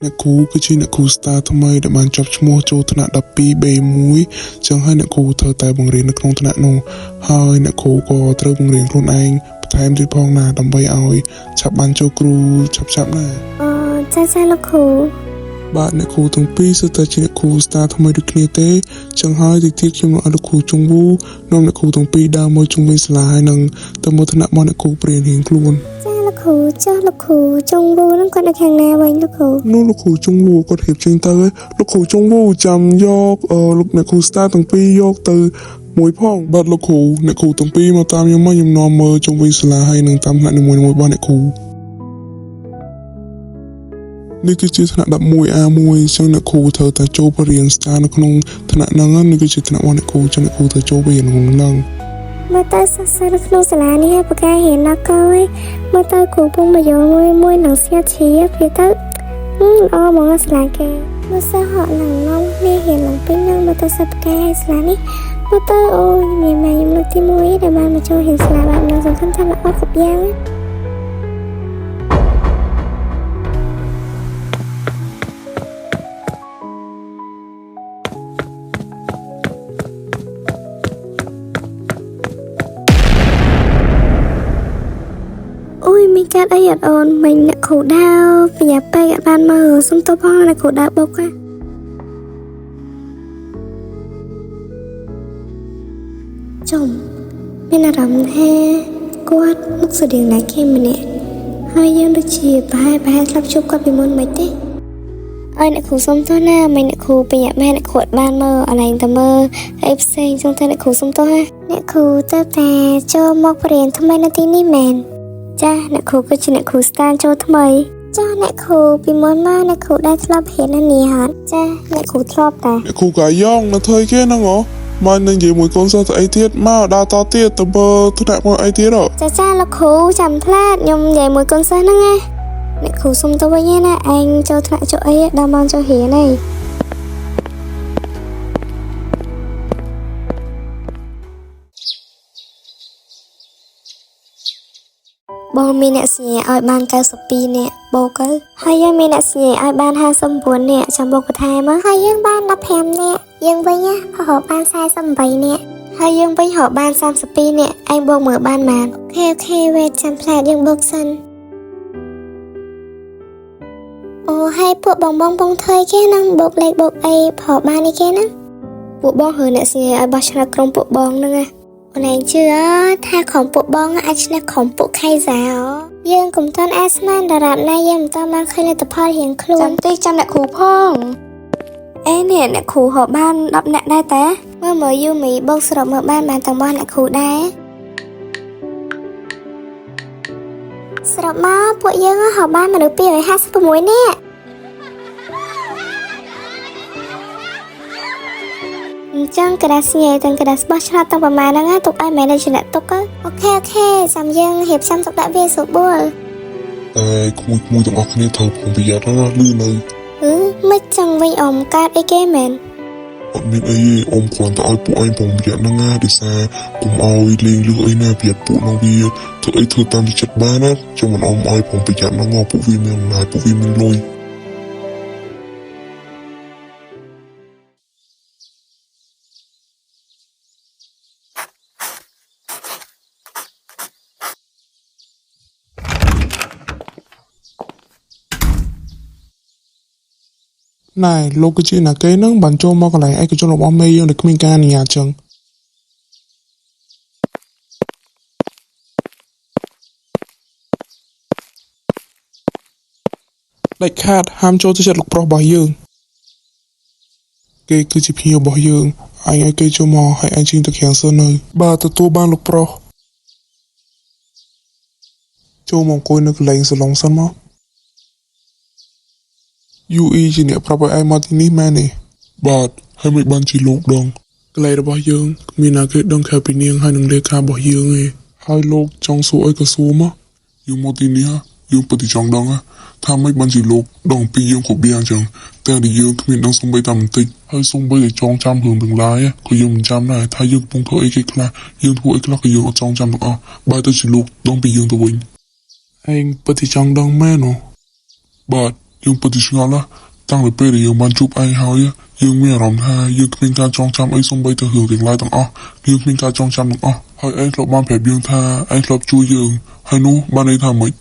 អ្នកគ្រូគឺជាអ្នកគ្រូស្តារថ្មីដែលបានជាប់ឈ្មោះចូលថ្នាក់ 12B1 ចឹងហើយអ្នកគ្រូត្រូវតែបង្រៀននៅក្នុងថ្នាក់នោះហើយអ្នកគ្រូក៏ត្រូវបង្រៀនខ្លួនឯងបន្ថែមទៀតផងណាដើម្បីឲ្យឆាប់បានចូលគ្រូឆាប់ៗណា អូចាចាលោកគ្រូ បាទអ្នកគ្រូទាំងពីរសុទ្ធតែជាអ្នកគ្រូស្តារថ្មីដូចគ្នាទេចឹងហើយទីទៀតខ្ញុំនឹងឲ្យលោកគ្រូជុងវូនាំអ្នកគ្រូទាំងពីរដើរមកជុំវិញសាលាហើយនឹងទៅមើលថ្នាក់របស់អ្នកគ្រូព្រានរៀងខ្លួន ចាលោកគ្រូចាស់លោកគ្រូចុងវូនឹងគាត់នៅខាងណាវិញលោកគ្រូ នោះលោកគ្រូជុងវូគាត់រៀបចេញទៅឯងលោកគ្រូជុងវូចាំយកអឺលោកអ្នកគ្រូស្តារទាំងពីរយកទៅមួយផងបាទលោកគ្រូអ្នកគ្រូទាំងពីរមកតាមខ្ញុំមកខ្ញុំនាំមើលជុំវិញសាលាហើយនឹងតាមថ្នាក់នីមួយៗរបស់អ្នកគ្រូនេះគឺជាថ្នាក់ 11A1 ចឹងអ្នកគ្រូត្រូវតែចូលបរៀនស្តារនៅក្នុងថ្នាក់ហ្នឹងណានេះគឺជាថ្នាក់របស់អ្នកគ្រូចឹងអ្នកគ្រូត្រូវចូលបរៀនក្នុងហ្នឹង មើលទៅសិស្សនៅក្នុងសាលានេះហើយប្រកែរៀនដល់កយមើលទៅគ្រូពងបញ្យលមួយមួយនឹងស្ងាត់ជ្រាបវាទៅល្អហ្មងសាលាគេមើលសិស្សហក់នឹងនាំគ្នារៀនឡើងពេញនឹងមើលទៅសិស្សប្រកែសាលានេះមើលទៅអូយមានម៉ែខ្ញុំលើកទី1ដែលបានមកចូលរៀនសាលាបែបនេះសង្ឃឹមថាល្អគ្រប់យ៉ាងណា អូយមានកាត់អីអត់អូនមិញអ្នកគ្រូដាវប្រញាប់ពេកអត់បានមើលសុំទោសផងណាអ្នកគ្រូដាវបុកណាចុំមានអារម្មណ៍ថាគាត់មុខស្តៀងណាគេម្នាក់ហើយយើងដូចជាប្រហែលប្រហែលធ្លាប់ជួបគាត់ពីមុនមិនទេអើយអ្នកគ្រូសុំទោសណាមិញអ្នកគ្រូប្រញាប់មែនអ្នកគ្រូអត់បានមើលអនឡាញតែមើលអីផ្សេងចឹងតែអ្នកគ្រូសុំទោសណាអ្នកគ្រូទៅតែចូលមកបរៀនថ្មីនៅទីនេះមែន ចាស់អ្នកគ្រូគឺជាអ្នកគ្រូស្តានចូលថ្មីចាស់អ្នកគ្រូពីមុនមកអ្នកគ្រូដែលធ្លាប់រៀននៅនេះហត់ចាស់អ្នកគ្រូធ្លាប់តា អ្នកគ្រូកាយ៉ងនៅធ្វើគេហ្នឹងហ៎មកនឹងនិយាយមួយកូនសិស្សទៅអីទៀតមកដើរតទៀតទៅមើលថ្នាក់មើលអីទៀតហ៎ ចាចាលោកគ្រូចាំផ្លាតខ្ញុំនិយាយមួយកូនសិស្សហ្នឹងណាអ្នកគ្រូសុំទៅវិញណាឯងចូលថ្នាក់ចូលអីដល់ម៉ោងចូលរៀនហើយបងមានអ្នកសញ្ញាឲ្យបាន92នាក់បូកទៅហើយយើងមានអ្នកសញ្ញាឲ្យបាន59នាក់ចាំបូកបន្ថែមមកហើយយើងបាន15នាក់យើងវិញណារកបាន48នាក់ហើយយើងវិញរកបាន32នាក់ឯងបូកមើលបានប៉ុន្មាន OK OK វេតចាំផ្លែតយើងបូកសិនអូហើយពួកបងបងបងធ្វើគេហ្នឹងបូកលេខបូកអីប្រហបាននេះគេហ្នឹងពួកបងរើអ្នកសញ្ញាឲ្យបោះឆ្នោតក្រុមពួកបងហ្នឹងណា អូនឯងជឿថាក្រុមពួកបងអាចឈ្នះក្រុមពួកខៃសាយើងកុំតាន់អាស្មានដរាបណាយើងមិនតាន់បានឃើញលទ្ធផលរៀងខ្លួន ចាំតិចចាំអ្នកគ្រូផងអេនេះអ្នកគ្រូហៅបាន10អ្នកដែរតា មើលមើលយូមីបូកសរុបមើលបានបានទាំងរបស់អ្នកគ្រូដែរសរុបមកពួកយើងហៅបានមនុស្ស256នាក់អញ្ចឹងក្តារស្ញែទាំងក្តារបោះឆ្នោតទាំងប្រមាណហ្នឹងណាទុកឲ្យមែនជាអ្នកទុក OK OK ចាំយើងរៀបចំទុកដាក់វាស្រួលបួល តែក្មួយៗទាំងអស់គ្នាត្រូវប្រុងប្រយ័ត្នណាលឺនៅ អឺមិនចង់វិញអមកើតអីគេមែន អត់មានអីទេអ៊ំគ្រាន់តែឲ្យពួកឯងប្រុងប្រយ័ត្នហ្នឹងណាដោយសារកុំឲ្យលេងលឺអីណាប្រយ័ត្នពួកនោះវាធ្វើអីធ្វើតាមចិត្តបានណាចាំមិនអ៊ំឲ្យប្រុងប្រយ័ត្នហ្នឹងហ៎ពួកវាមានអំណាចពួកវាមានលុយណែលោកគឺជាណាគេហ្នឹងបានចូលមកកន្លែងឯកជនរបស់មេយើងដោយគ្មានការអនុញ្ញាតចឹងដាច់ខាតហាមចូលទៅចិត្តលោកប្រុសរបស់យើងគេគឺជាភ្ញៀវរបស់យើងឯងឲ្យគេចូលមកហើយឯងជិះទៅខាងសិននៅបាទទទួលបានលោកប្រុសចូលមកអង្គុយនៅកន្លែងសាឡុងសិនមក UE ជាអ្នកប្រាប់ឲ្យឯងមកទីនេះមែនទេបាទហើយមិនបានជាលោកដងកន្លែងរបស់យើងគ្មានណាគេដឹងក្រៅពីនាងហើយនឹងលេខារបស់យើងទេហើយលោកចង់សួរអីក៏សួរមកយើងមកទីនេះហ៎យើងពិតជាចង់ដឹងហ៎ថាមិនបានជាលោកដឹងពីយើងគ្រប់យ៉ាងចឹងតែដែលយើងគ្មានដឹងសំបីតែបន្តិចហើយសំបីតែចងចាំរឿងទាំងឡាយក៏យើងមិនចាំដែរថាយើងកំពុងធ្វើអីគេខ្លះយើងធ្វើអីខ្លះក៏យើងអត់ចងចាំទាំងអស់បែរទៅជាលោកដឹងពីយើងទៅវិញឯងពិតជាចង់ដឹងមែនហ៎បាទ យើងពិតជាឆ្ងល់ណាស់តាំងពីពេលដែលយើងបានជួបឯងហើយយើងមានអារម្មណ៍ថាយើងគ្មានការចងចាំអីសូម្បីតែរឿងទាំងឡាយទាំងអស់យើងគ្មានការចងចាំទាំងអស់ហើយឯងធ្លាប់បានប្រាប់យើងថាឯងធ្លាប់ជួយយើងហើយនោះបានន័យថាម៉េច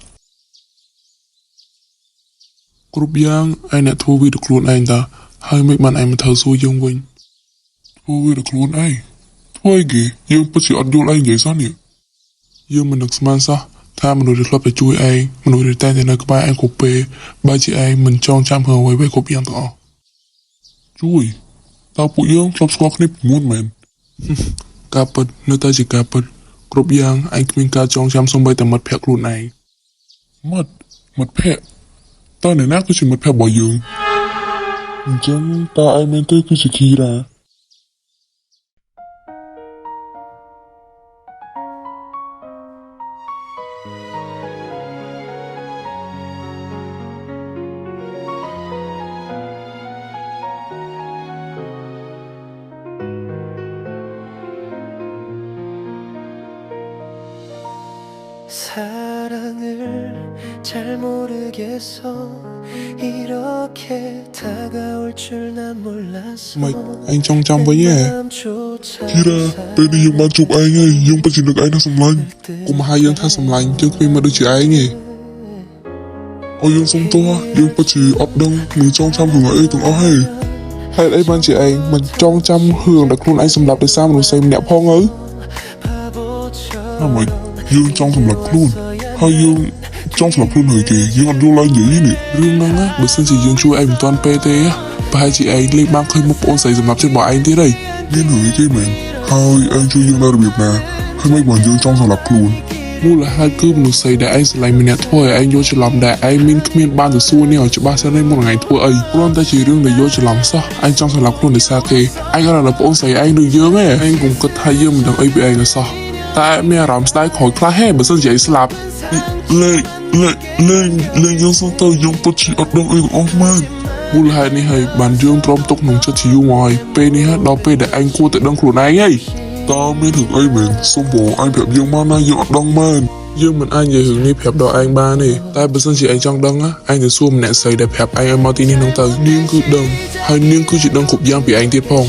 គ្រប់យ៉ាងឯងអ្នកធ្វើវាទៅខ្លួនឯងតាហើយមិនបានឯងមកធ្វើសួរយើងវិញធ្វើវាទៅខ្លួនឯងធ្វើអីគេយើងពិតជាអត់យល់ឯងនិយាយសោះនេះយើងមិននឹកស្មានសោះថាមនុស្សដែលធ្លាប់តែជួយឯងមនុស្សដែលតែងតែនៅក្បែរឯងគ្រប់ពេលបើជាឯងមិនចងចាំរឿងអ្វីៗគ្រប់យ៉ាងទាំងអស់ជួយតើពួកយើងធ្លាប់ស្គាល់គ្នាពីមុនមែន ការពិតនៅតែជាការពិតគ្រប់យ៉ាងឯងគ្មានការចងចាំសូម្បីតែមិត្តភក្តិខ្លួនឯងមិត្តមិត្តភក្តិតើអ្នកណាគឺជាមិត្តភក្តិរបស់យើងអញ្ចឹងតើឯងមែនទេគឺជាគីរ៉ា 사랑을 잘 모르겠어 이렇게 다가올 줄 난 몰랐어 ម៉េចឯងចង់ចាំវិញទេ 마음조차 គីរ៉ាពេលនេះយើងបានជួបឯងហើយយើងពិតជានឹកឯងណាស់សម្លាញ់កុំហៅយើងថាសម្លាញ់យើងគ្មានមកដូចជាឯងទេឲ្យយើងសុំទោសយើងពិតជាអត់ដឹងនឹងចងចាំរឿងអីទាំងអស់ហើយហេតុអីបានជាឯងមិនចងចាំរឿងដែលខ្លួនឯងសម្លាប់ដោយសារមនុស្សស្រីម្នាក់ផងអើណា 바보처럼 ម៉េចយើងចង់សម្លាប់ខ្លួនហើយយើងចង់សម្លាប់ខ្លួនហើយគេយើងអត់យល់ឡើយនិយាយនេះរឿងហ្នឹងណាបើសិនជាយើងជួយឯងមិនទាន់ពេលទេប្រហែលជាឯងលេងបានឃើញមុខប្អូនស្រីសម្លាប់ចិត្តរបស់ឯងទៀតហើយមានរឿងអីគេមែនហើយឯងជួយយើងដល់របៀបណាហើយមិនបានយើងចង់សម្លាប់ខ្លួនមូលហេតុគឺមនុស្សស្រីដែលឯងស្រឡាញ់ម្នាក់ធ្វើឲ្យឯងយល់ច្រឡំដែលឯងមានគ្មានបានទៅសួរនេះឲ្យច្បាស់សិនឯងមុននឹងឯងធ្វើអីគ្រាន់តែជារឿងដែលយល់ច្រឡំសោះឯងចង់សម្លាប់ខ្លួនដោយសារគេឯងគាត់ដល់ប្អូនស្រីឯងឬយើងឯងឯងកុំគិតថាយើងមិនដឹងអីពីឯងសោះតែមានអារម្មណ៍ស្ដាយក្រោយខ្លះហេបើសិនជាឯងស្លាប់លេងលេងលេងលេងយើងសោះទៅយើងពិតជាអត់ដឹងអីទាំងអស់មែនមូលហេតុនេះហើយបានយើងទ្រាំទុកក្នុងចិត្តជាយូរមកហើយពេលនេះហើយដល់ពេលដែលឯងគួរតែដឹងខ្លួនឯងហើយតើមានរឿងអីមែនសូមបងឯងប្រាប់យើងមកណាយើងអត់ដឹងមែនយើងមិនអាចនិយាយរឿងនេះប្រាប់ដល់ឯងបានទេតែបើសិនជាឯងចង់ដឹងណាឯងទៅសួរម្នាក់ស្រីដែលប្រាប់ឯងឲ្យមកទីនេះនោះទៅនាងគឺដឹងហើយនាងគឺជាដឹងគ្រប់យ៉ាងពីឯងទៀតផង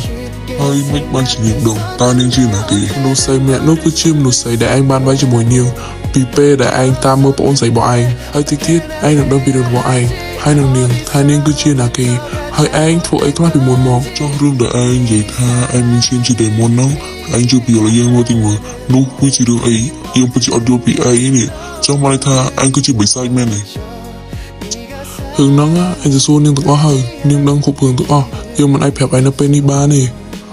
ហើយមិនបានជានាងដឹងតើនាងជាណាគេមនុស្សស្រីម្នាក់នោះគឺជាមនុស្សស្រីដែលឯងបានវាយជាមួយនាងពីពេលដែលឯងតាមមើលប្អូនស្រីរបស់ឯងហើយតិចទៀតឯងនឹងដឹងពីរឿងរបស់ឯងហើយនឹងនាងថានាងគឺជាណាគេហើយឯងធ្វើអីខ្លះពីមុនមកចោះរឿងដែលឯងនិយាយថាឯងមានឈាមជាដេមុនហ្នឹងឯងជួយពីយល់យើងមើលទីមើលនោះវាជារឿងអីយើងពិតជាអត់យល់ពីឯងនេះចង់មកន័យថាឯងគឺជាបិសាចមែនទេ រឿងហ្នឹងណាឯងទៅសួរនាងទាំងអស់ហើយនាងដឹងគ្រប់រឿងទាំងអស់យើងមិនអាចប្រាប់ឯងនៅពេលនេះបានទេ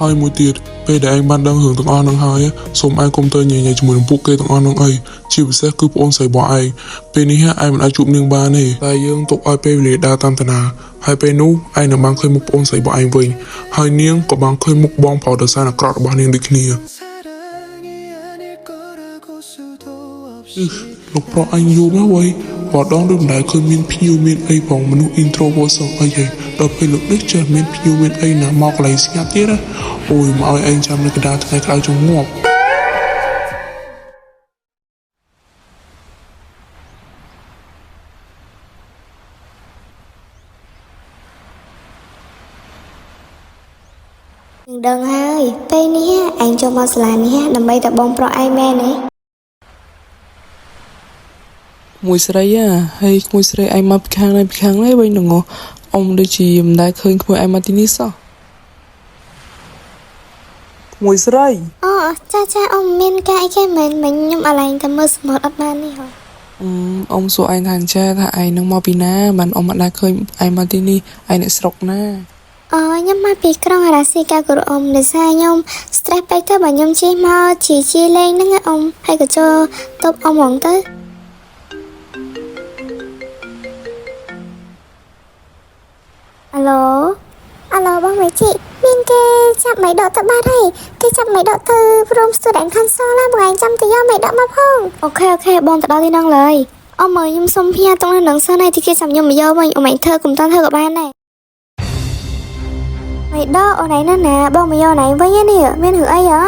ហើយមួយទៀតពេលដែលឯងបានដឹងរឿងទាំងអស់ហ្នឹងហើយសូមឯងកុំទៅញញែជាមួយនឹងពួកគេទាំងអស់ហ្នឹងអីជាពិសេសគឺប្អូនស្រីរបស់ឯងពេលនេះឯងមិនអាចជួបនាងបានទេតែយើងទុកឲ្យពេលវេលាដើរតាមតាណាហើយពេលនោះឯងនឹងបានឃើញមុខប្អូនស្រីរបស់ឯងវិញហើយនាងក៏បានឃើញមុខបងប្រុសដោយសារអាក្រក់របស់នាងដូចគ្នា 사랑이 아닐 거라고 수도 없이 លោកប្រុសអញយូរមកវ៉ៃបើដងដូចមិនដែលឃើញមានភ្ញៀវមានអីផងមនុស្ស introvert សោះអីហេដល់ពេលលោកនេះចេះមានភ្ញៀវមានអីណាមកកន្លែងស្ងាត់ទៀតណាអូយមកឲ្យឯងចាំនៅកណ្ដាលថ្ងៃក្រោយចង់ងាប់ នឹងដឹងហើយពេលនេះឯងចូលមកសាលានេះដើម្បីតែបងប្រុសឯងមែនទេ មួយស្រីហ่ะហើយក្មួយស្រីឯងមកពីខាងណាពីខាងណាវិញងអ៊ំដូចជាមិនដែលឃើញក្មួយឯងមកទីនេះសោះក្មួយស្រី អូចាចាអ៊ំមានការអីគេមែនមិញខ្ញុំអឡែងតែមើលសមុទ្រអត់បាននេះហ៎ អឺអ៊ំសួរឯងថាអញ្ចេះថាឯងនឹងមកពីណាបានអ៊ំអត់ដែលឃើញឯងមកទីនេះឯងអ្នកស្រុកណា អូខ្ញុំមកពីក្រុងអារ៉ាស៊ីកាគូរអ៊ំដោយសារខ្ញុំ stress ពេកទៅបើខ្ញុំជិះមកជីជីលេងហ្នឹងណាអ៊ំហើយក៏ចូលតបអ៊ំហ្មងទៅអាឡូអាឡូបងមេជីមានគេចាប់ម៉ៃដកទៅបាត់ហើយគេចាប់ម៉ៃដកទៅព្រម student council ណាបងឯងចាំទៅយកម៉ៃដកមកផងអូខេអូខេបងទៅដល់ទីហ្នឹងឡើយអ៊ំមើលខ្ញុំសុំផ្ញើតុងនៅនឹងសិនហើយទីគេចាំខ្ញុំមកយកវិញអ៊ំឯងធ្វើកុំតាន់ធ្វើក៏បានដែរ ម៉ៃដកអូនឯងណាណាបងមកយកអូនឯងវិញឯនេះមានរឿងអីហ៎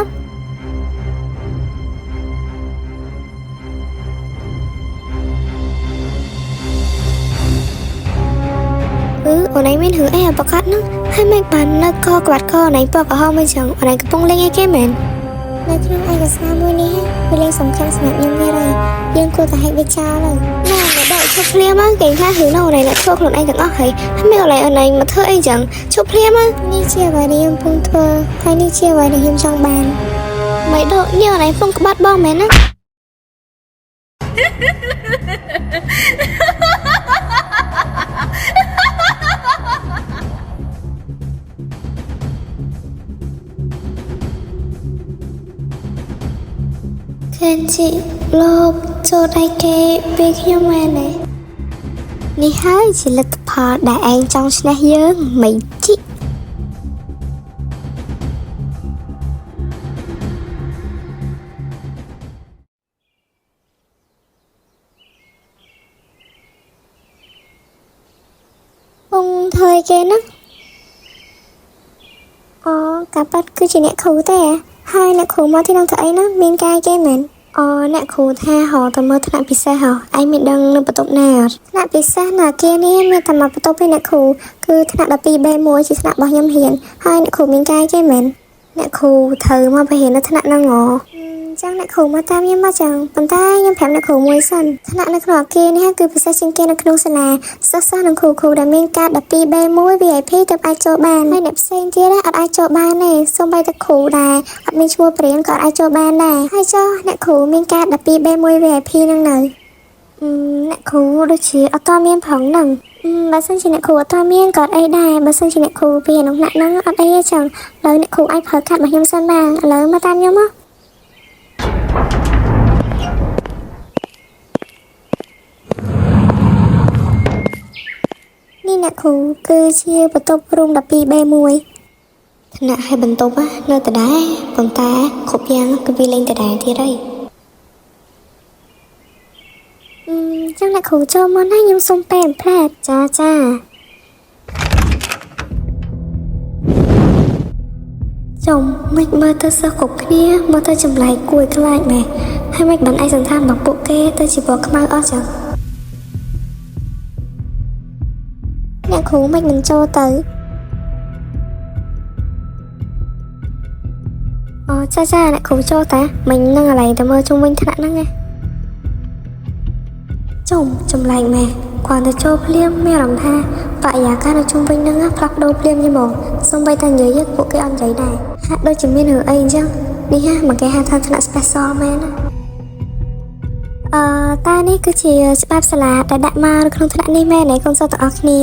អូនឯងមានរឿងអីឲ្យប្រកាសហ្នឹងហើយមិនបាននៅកក្បាត់កអូនឯងពណ៌ក្រហមអីចឹងអូនឯងកំពុងលេងអីគេមែននៅក្នុងឯកសារមួយនេះវាលេងសំខាន់សម្រាប់ខ្ញុំទៀតហើយយើងគួរតែហែកវាចោលហើយណែមកដកឈប់ភ្លាមមកគេថារឿងនោះអូនឯងអ្នកធ្វើខ្លួនឯងទាំងអស់ហើយហើយមិនអូនឯងមកធ្វើអីចឹងឈប់ភ្លាមមកនេះជាអ្វីដែលខ្ញុំកំពុងធ្វើហើយនេះជាអ្វីដែលខ្ញុំចង់បានមិនដកនេះអូនឯងកំពុងក្បាត់បងមែនណា ខេនជីលោកចូលដៃគេពេលខ្ញុំមែនទេនេះហើយជាលទ្ធផលដែលឯងចង់ឈ្នះយើងមិនជីពងធ្វើអីគេហ្នឹងអូកាប៉ាត់គឺជាអ្នកគ្រូទេហ៎ហើយអ្នកគ្រូមកទីនោះធ្វើអីណាមានកាយគេមែនអូអ្នកគ្រូថាហៅទៅមើលថ្នាក់ពិសេសហ៎ឯងមិនដឹងនៅបន្ទប់ណាអត់ថ្នាក់ពិសេសណាគេនេះមានតែមួយបន្ទប់ទេអ្នកគ្រូគឺថ្នាក់ 12B1 ជាថ្នាក់របស់ខ្ញុំរៀនហើយអ្នកគ្រូមានកាយគេមែនអ្នកគ្រូត្រូវមកបរៀននៅថ្នាក់ហ្នឹងហ៎ចឹងអ្នកគ្រូមកតាមខ្ញុំមកចឹងប៉ុន្តែខ្ញុំប្រាប់អ្នកគ្រូមួយសិនថ្នាក់នៅក្នុងអគារនេះគឺពិសេសជាងគេនៅក្នុងសាលាសិស្សៗនិងគ្រូៗដែលមានកាត 12B1 VIP ទើបអាចចូលបានហើយអ្នកផ្សេងទៀតអត់អាចចូលបានទេសូម្បីតែគ្រូដែរអត់មានឈ្មោះព្រៀនក៏អត់អាចចូលបានដែរហើយចុះអ្នកគ្រូមានកាត 12B1 VIP នឹងនៅអ្នកគ្រូដូចជាអត់តមានផងហ្នឹងបើសិនជាអ្នកគ្រូអត់តមានក៏អត់អីដែរបើសិនជាអ្នកគ្រូពីក្នុងថ្នាក់ហ្នឹងអត់អីទេចឹងឥឡូវអ្នកគ្រូអាចប្រើកាតរបស់ខ្ញុំសិនបានឥឡូវមកតាមខ្ញុំមក នេះអ្នកគ្រូគឺជាបន្ទប់រួម 12B1 ថ្នាក់ឲ្យបន្ទប់នៅដដែលប៉ុន្តែគ្រប់យ៉ាងគឺវាលេងដដែលទៀតហើយចឹងអ្នកគ្រូចូលមកណាខ្ញុំសុំពេលផ្លែតចាចាចំមិនមើលទៅសិស្សគ្រប់គ្នាមើលទៅចម្លែកគួរឲ្យខ្លាចម៉េះហើយមិនបានឯកសណ្ឋានរបស់ពួកគេទៅជាពណ៌ខ្មៅអស់ចឹងអ្នកគ្រូមិនមិនចូលទៅអូចាចាអ្នកគ្រូចូលតាមិញនឹងកន្លែងទៅមើលជុំវិញថ្នាក់ហ្នឹងឯងជុំចម្លែកម៉េះគ្រាន់តែចូលភ្លាមមានអារម្មណ៍ថាបរិយាកាសនៅជុំវិញហ្នឹងផ្លាស់ប្ដូរភ្លាមយហ្មងសូម្បីតែនិយាយពួកគេអត់និយាយដែរហាក់ដូចជាមានរឿងអីអញ្ចឹងនេះហ่ะមកគេហៅថាថ្នាក់ special មែនណាអឺតានេះគឺជាច្បាប់សាលាដែលដាក់មកនៅក្នុងថ្នាក់នេះមែនទេកូនសិស្សទាំងអស់គ្នា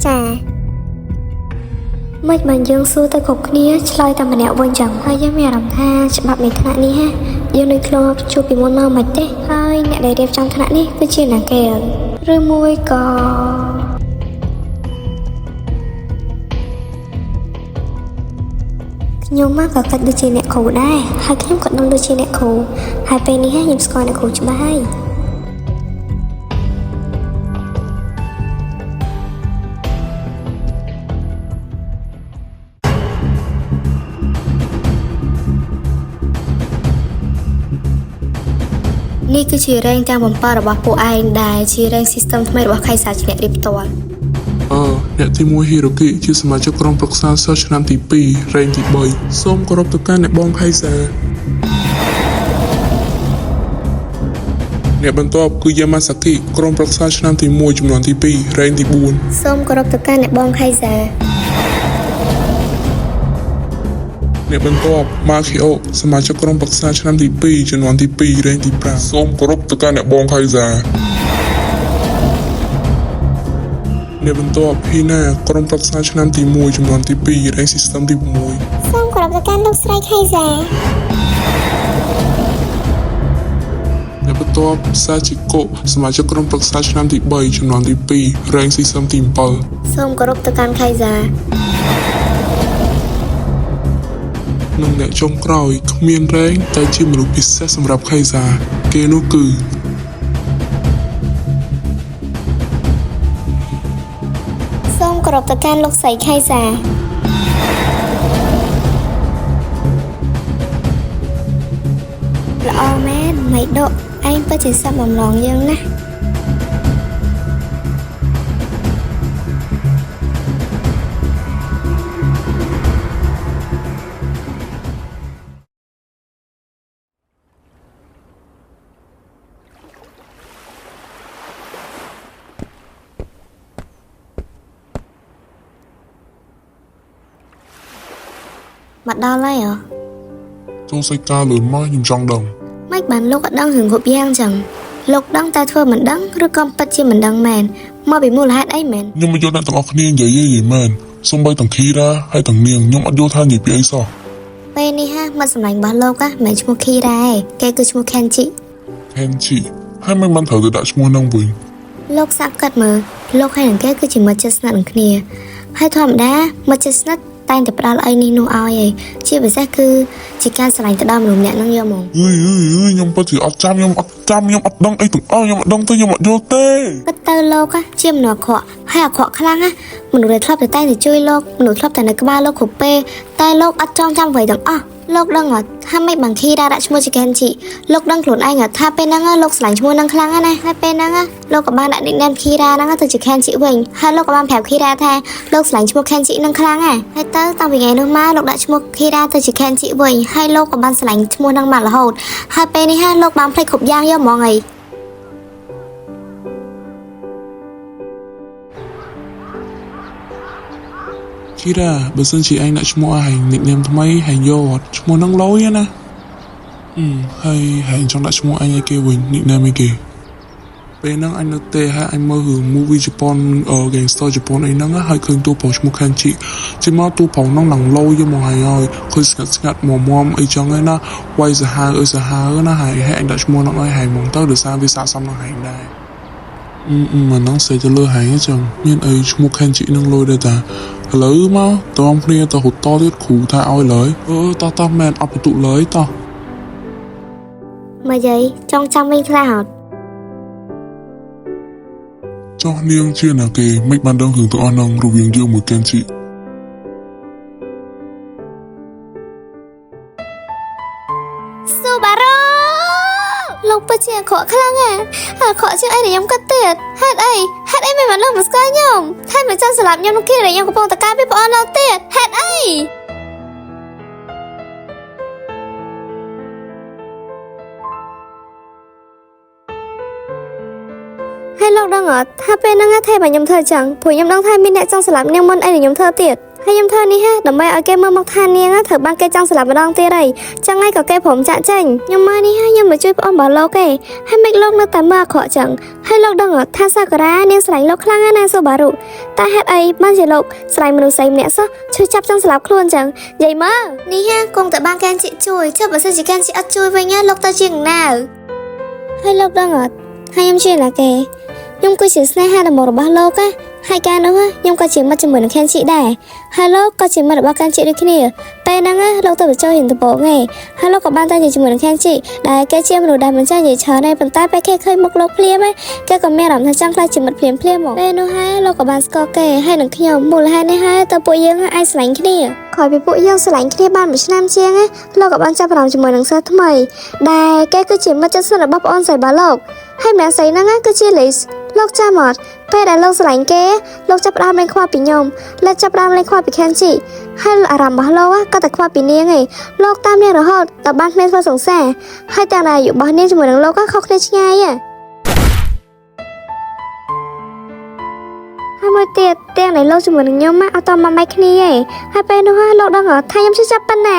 ចាមិនបានយើងសួរទៅគ្រប់គ្នាឆ្លើយតែម្នាក់វិញចឹងហើយយើងមានអារម្មណ៍ថាច្បាប់នៃថ្នាក់នេះហ่ะយើងដូចធ្លាប់ជួបពីមុនមកមិនទេហើយអ្នកដែលរៀបចំថ្នាក់នេះគឺជាអ្នកគេឬមួយក៏ខ្ញុំមកក៏គិតដូចជាអ្នកគ្រូដែរហើយខ្ញុំក៏ដឹងដូចជាអ្នកគ្រូហើយពេលនេះខ្ញុំស្គាល់អ្នកគ្រូច្បាស់ហើយនេះគឺជារែងទាំង7របស់ពួកឯងដែលជារែង system ថ្មីរបស់ខៃសាជាអ្នករៀបផ្ទាល់ អឺអ្នកទី1ហ៊ីរ៉ូគីជាសមាជិកក្រុមប្រឹក្សាសិស្សឆ្នាំទី2រែងទី3សូមគោរពទៅកាន់អ្នកបងខៃសាអ្នកបន្ទាប់គឺយ៉ាម៉ាសាគីក្រុមប្រឹក្សាឆ្នាំទី1ចំនួនទី2រែងទី4 សូមគោរពទៅកាន់អ្នកបងខៃសា អ្នកបន្ទាប់ម៉ាខេអូសមាជិកក្រុមប្រឹក្សាឆ្នាំទី2ជំនាន់ទី2រែងទី5សូមគោរពទៅកាន់អ្នកបងខៃសាអ្នកបន្ទាប់ហ៊ីណាក្រុមប្រឹក្សាឆ្នាំទី1ជំនាន់ទី2រែង system ទី6 សូមគោរពទៅកាន់លោកស្រីខៃសា អ្នកបន្ទាប់សាជីកូសមាជិកក្រុមប្រឹក្សាឆ្នាំទី3ជំនាន់ទី2រែង system ទី7 សូមគោរពទៅកាន់ខៃសា និងអ្នកចុងក្រោយគ្មានរែងតែជាមនុស្សពិសេសសម្រាប់ខៃសាគេនោះគឺ សូមគោរពទៅកាន់លោកស្រីខៃសាល្អមែនមិនដកឯងពិតជាសមបំឡងយើងណាស់ មកដល់ហើយហ៎ ចូលសាច់ការលឿនមកខ្ញុំចង់ដឹង មិនបានលោកអត់ដឹងរឿងគ្រប់យ៉ាងចឹងលោកដឹងតែធ្វើមិនដឹងឬក៏ពិតជាមិនដឹងមែនមកពីមូលហេតុអីមែន ខ្ញុំមិនយល់អ្នកទាំងអស់គ្នានិយាយទេនិយាយមែនសំបីទាំងខីរ៉ាហើយទាំងនាងខ្ញុំអត់យល់ថានិយាយពីអីសោះ ពេលនេះហាមកសម្លាញ់របស់លោកហ៎មិនឈ្មោះខីរ៉ាឯងគេគឺឈ្មោះខេនជី ខេនជីហើយមិនបានត្រូវទៅដាក់ឈ្មោះនឹងវិញ លោកសាប់កាត់មើលលោកហើយនឹងគេគឺជាមិត្តជិតស្និទ្ធនឹងគ្នាហើយធម្មតាមិត្តជិតស្និទ្ធតែងតែផ្ដល់អីនេះនោះឲ្យឯងជាពិសេសគឺជាការស្រឡាញ់ទៅដល់មនុស្សម្នាក់ហ្នឹងយកមក អើយអើយអើយខ្ញុំពិតជាអត់ចាំខ្ញុំអត់ចាំខ្ញុំអត់ដឹងអីទាំងអស់ខ្ញុំអត់ដឹងទេខ្ញុំអត់យល់ទេ ពិតទៅលោកហ៎ជាមនុស្សអាក្រក់ហើយអាក្រក់ខ្លាំងណាស់មនុស្សដែលធ្លាប់តែតែងតែជួយលោកមនុស្សធ្លាប់តែនៅក្បាលលោកគ្រប់ពេលតែលោកអត់ចងចាំអ្វីទាំងអស់លោកដឹងអត់ថាមិនបានខីរ៉ាដាក់ឈ្មោះជាកេនជីលោកដឹងខ្លួនឯងអត់ថាពេលហ្នឹងលោកស្រឡាញ់ឈ្មោះហ្នឹងខ្លាំងណាស់ណាហើយពេលហ្នឹងលោកក៏បានដាក់ nickname ខីរ៉ាហ្នឹងទៅជាកេនជីវិញហើយលោកក៏បានប្រាប់ខីរ៉ាថាលោកស្រឡាញ់ឈ្មោះកេនជីហ្នឹងខ្លាំងណាស់ហើយទៅតាំងពីថ្ងៃនោះមកលោកដាក់ឈ្មោះខីរ៉ាទៅជាកេនជីវិញហើយលោកក៏បានស្រឡាញ់ឈ្មោះហ្នឹងមករហូតហើយពេលនេះលោកបានភ្លេចគ្រប់យ៉ាងយកហ្មងអី ខីរ៉ាបើសិនជាឯងដាក់ឈ្មោះឲ្យ nickname ថ្មីហើយយកអត់ឈ្មោះនឹងលយណាអឺហើយហើយចង់ដាក់ឈ្មោះអញឲ្យគេវិញ nickname ឲ្យគេពេលហ្នឹងអញនៅទេហើយអញមើលរឿង movie ជប៉ុនអឺ gangster ជប៉ុនអីហ្នឹងណាហើយឃើញតួប្រុសឈ្មោះ Kenji ជិះមកតួប្រុសហ្នឹងឡើងលយយកមកហើយហើយឃើញស្ងាត់ស្ងាត់មមមអីចឹងឯណាវាយសាហាវអើយសាហាវណាហើយហើយអញដាក់ឈ្មោះហ្នឹងឲ្យហើយហ្មងទៅដោយសារវាស័ក្តិសមនឹងហើយដែរអឺអឺមិនហ្នឹងស្អីទៅលើហើយចឹងមានអីឈ្មោះ Kenji ហ្នឹងលយដែរតាឥឡូវមកតមគ្នាទៅហូតតទៀតគ្រូថាឲ្យឡើយអឺតោះតោះមែនអត់បន្ទុកឡើយតោះ មកយាយចង់ចាំវិញខ្លះអត់ ចោះនាងជាណាគេមិនបានដឹងរឿងទាំងអស់ហ្នឹងរវាងយើងមួយកេនជី ស៊ូបារ៉ូលោកពិតជាអាក្រក់ខ្លាំងណាស់អាក្រក់ជាងអីដែលខ្ញុំគិតទៀតហេតុអីហេតុអីមិនបានលោកមកស្គាល់ខ្ញុំថែមមិនចង់សម្លាប់ខ្ញុំនោះគេដែលខ្ញុំកំពុងតែការពារប្អូនលោកទៀតហេតុអីហើយលោកដឹងអត់ថាពេលហ្នឹងថែបើខ្ញុំធ្វើចឹងព្រោះខ្ញុំដឹងថាមានអ្នកចង់សម្លាប់នាងមុនអីដែលខ្ញុំធ្វើទៀតហើយខ្ញុំធ្វើនេះហ่ะដើម្បីឲ្យគេមើលមកថានាងត្រូវបានគេចង់សម្លាប់ម្ដងទៀតហើយចឹងហើយក៏គេព្រមចាក់ចេញខ្ញុំមកនេះហើយខ្ញុំមកជួយប្អូនរបស់លោកឯងហើយមិនលោកនៅតែមើលអាក្រក់ចឹងហើយលោកដឹងអត់ថាសាករានាងស្រឡាញ់លោកខ្លាំងណាស់ណាសូបារុតែហេតុអីបានជាលោកស្រឡាញ់មនុស្សស្រីម្នាក់សោះឈឺចាប់ចង់សម្លាប់ខ្លួនចឹងនិយាយមើលនេះហាគង់តែបានកែនជីជួយចុះបើសិនជាកែនជីអត់ជួយវិញណាលោកទៅជាងណាវហើយលោកដឹងអត់ហើយខ្ញុំជាណាគេខ្ញុំគឺជាស្នេហាដំបូងរបស់លោកណាហើយកាលនោះខ្ញុំក៏ជាមិត្តជាមួយនឹងខេនជីដែរហើយលោកក៏ជាមិត្តរបស់កានជីដូចគ្នាពេលហ្នឹងលោកទៅបញ្ចូលរៀនដំបូងឯងហើយលោកក៏បានតែនិយាយជាមួយនឹងខេនជីដែលគេជាមនុស្សដែលមិនចេះនិយាយច្រើនឯងប៉ុន្តែពេលគេឃើញមុខលោកភ្លាមគេក៏មានអារម្មណ៍ថាចង់ក្លាយជាមិត្តភ្លាមភ្លាមមកពេលនោះហើយលោកក៏បានស្គាល់គេហើយនឹងខ្ញុំមូលហេតុនេះហើយតើពួកយើងអាចស្រឡាញ់គ្នាក្រោយពីពួកយើងស្រឡាញ់គ្នាបានមួយឆ្នាំជាងលោកក៏បានចាប់អារម្មណ៍ជាមួយនឹងសិស្សថ្មីដែលគេគឺជាមិត្តជិតស្និទ្ធរបស់ប្អូនស្រីរបស់លោកហើយម្នាក់ស្រីហ្នឹងគឺជាលីសលោកចាំអត់ពេលដែលលោកស្រឡាញ់គេលោកចាប់ផ្ដើមលេងខ្វល់ពីខ្ញុំលោកចាប់ផ្ដើមលេងខ្វល់ពីខេនជីហើយអារម្មណ៍របស់លោកក៏តែខ្វល់ពីនាងឯងលោកតាមនាងរហូតដល់បានគ្មានធ្វើសង្សារហើយទាំងដែលអាយុរបស់នាងជាមួយនឹងលោកខុសគ្នាឆ្ងាយហើយមួយទៀតទាំងដែលលោកជាមួយនឹងខ្ញុំអត់តមកម៉ែគ្នាឯងហើយពេលនោះលោកដឹងថាខ្ញុំជឿចាប់ប៉ុណ្ណា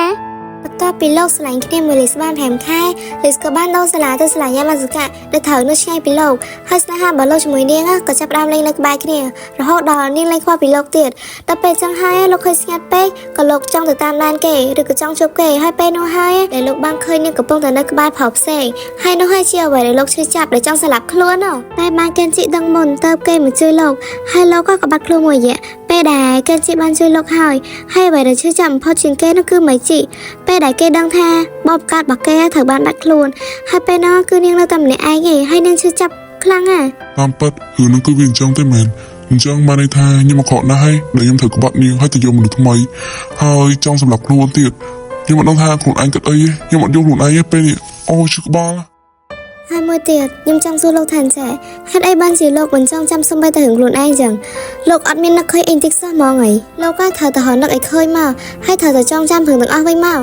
បន្ទាប់ពីលោកស្រឡាញ់គ្នាមួយលីសបាន5ខែលីសក៏បានដូរសាលាទៅសាលាយ៉ាម៉ាស៊ូកាដែលត្រូវនៅឆ្ងាយពីលោកហើយស្នេហារបស់លោកជាមួយនាងក៏ចាប់ផ្ដើមលេងនៅក្បែរគ្នារហូតដល់នាងលែងខ្វល់ពីលោកទៀតដល់ពេលចឹងហើយលោកឃើញស្ងាត់ពេកក៏លោកចង់ទៅតាមដានគេឬក៏ចង់ជួបគេហើយពេលនោះហើយដែលលោកបានឃើញនាងកំពុងតែនៅក្បែរផលផ្សេងហើយនោះហើយជាអ្វីដែលលោកឈឺចាប់ដែលចង់ស្លាប់ខ្លួនតែបានកេនជីដឹងមុនទៅគេមកជួយលោកហើយលោកក៏បាត់ខ្លួនមួយរយៈពេលដែលកេនជីបានជួយលោកហើយហើយអ្វីដែលឈឺចាប់បំផុតជាងគេនោះគឺម៉ៃជីពេលដែលគេដឹងថាបបកាត់របស់គេត្រូវបានបាត់ខ្លួនហើយពេលនោះគឺនាងនៅតែម្នាក់ឯងឯងហើយនាងឈឺចាប់ខ្លាំងណាស់ តាមពិតរឿងហ្នឹងគឺវាអញ្ចឹងទេមែនអញ្ចឹងបានន័យថាខ្ញុំអាក្រក់ណាស់ហើយដែលខ្ញុំត្រូវក្បត់នាងហើយទៅយកមនុស្សថ្មីហើយចង់សម្លាប់ខ្លួនទៀតខ្ញុំអត់ដឹងថាខ្លួនឯងគិតអីទេខ្ញុំអត់យល់ខ្លួនឯងទេពេលនេះអូឈឺក្បាល ហើយមួយទៀតខ្ញុំចង់សួរលោកថាអញ្ចេះហេតុអីបានជាលោកមិនចង់ចាំសំបីតែរឿងខ្លួនឯងចឹងលោកអត់មាននឹកឃើញអីតិចសោះហ្មងអីលោកក៏ត្រូវតែរនឹកឲ្យឃើញមកហើយត្រូវតែចងចាំរឿងទាំងអស់វិញមក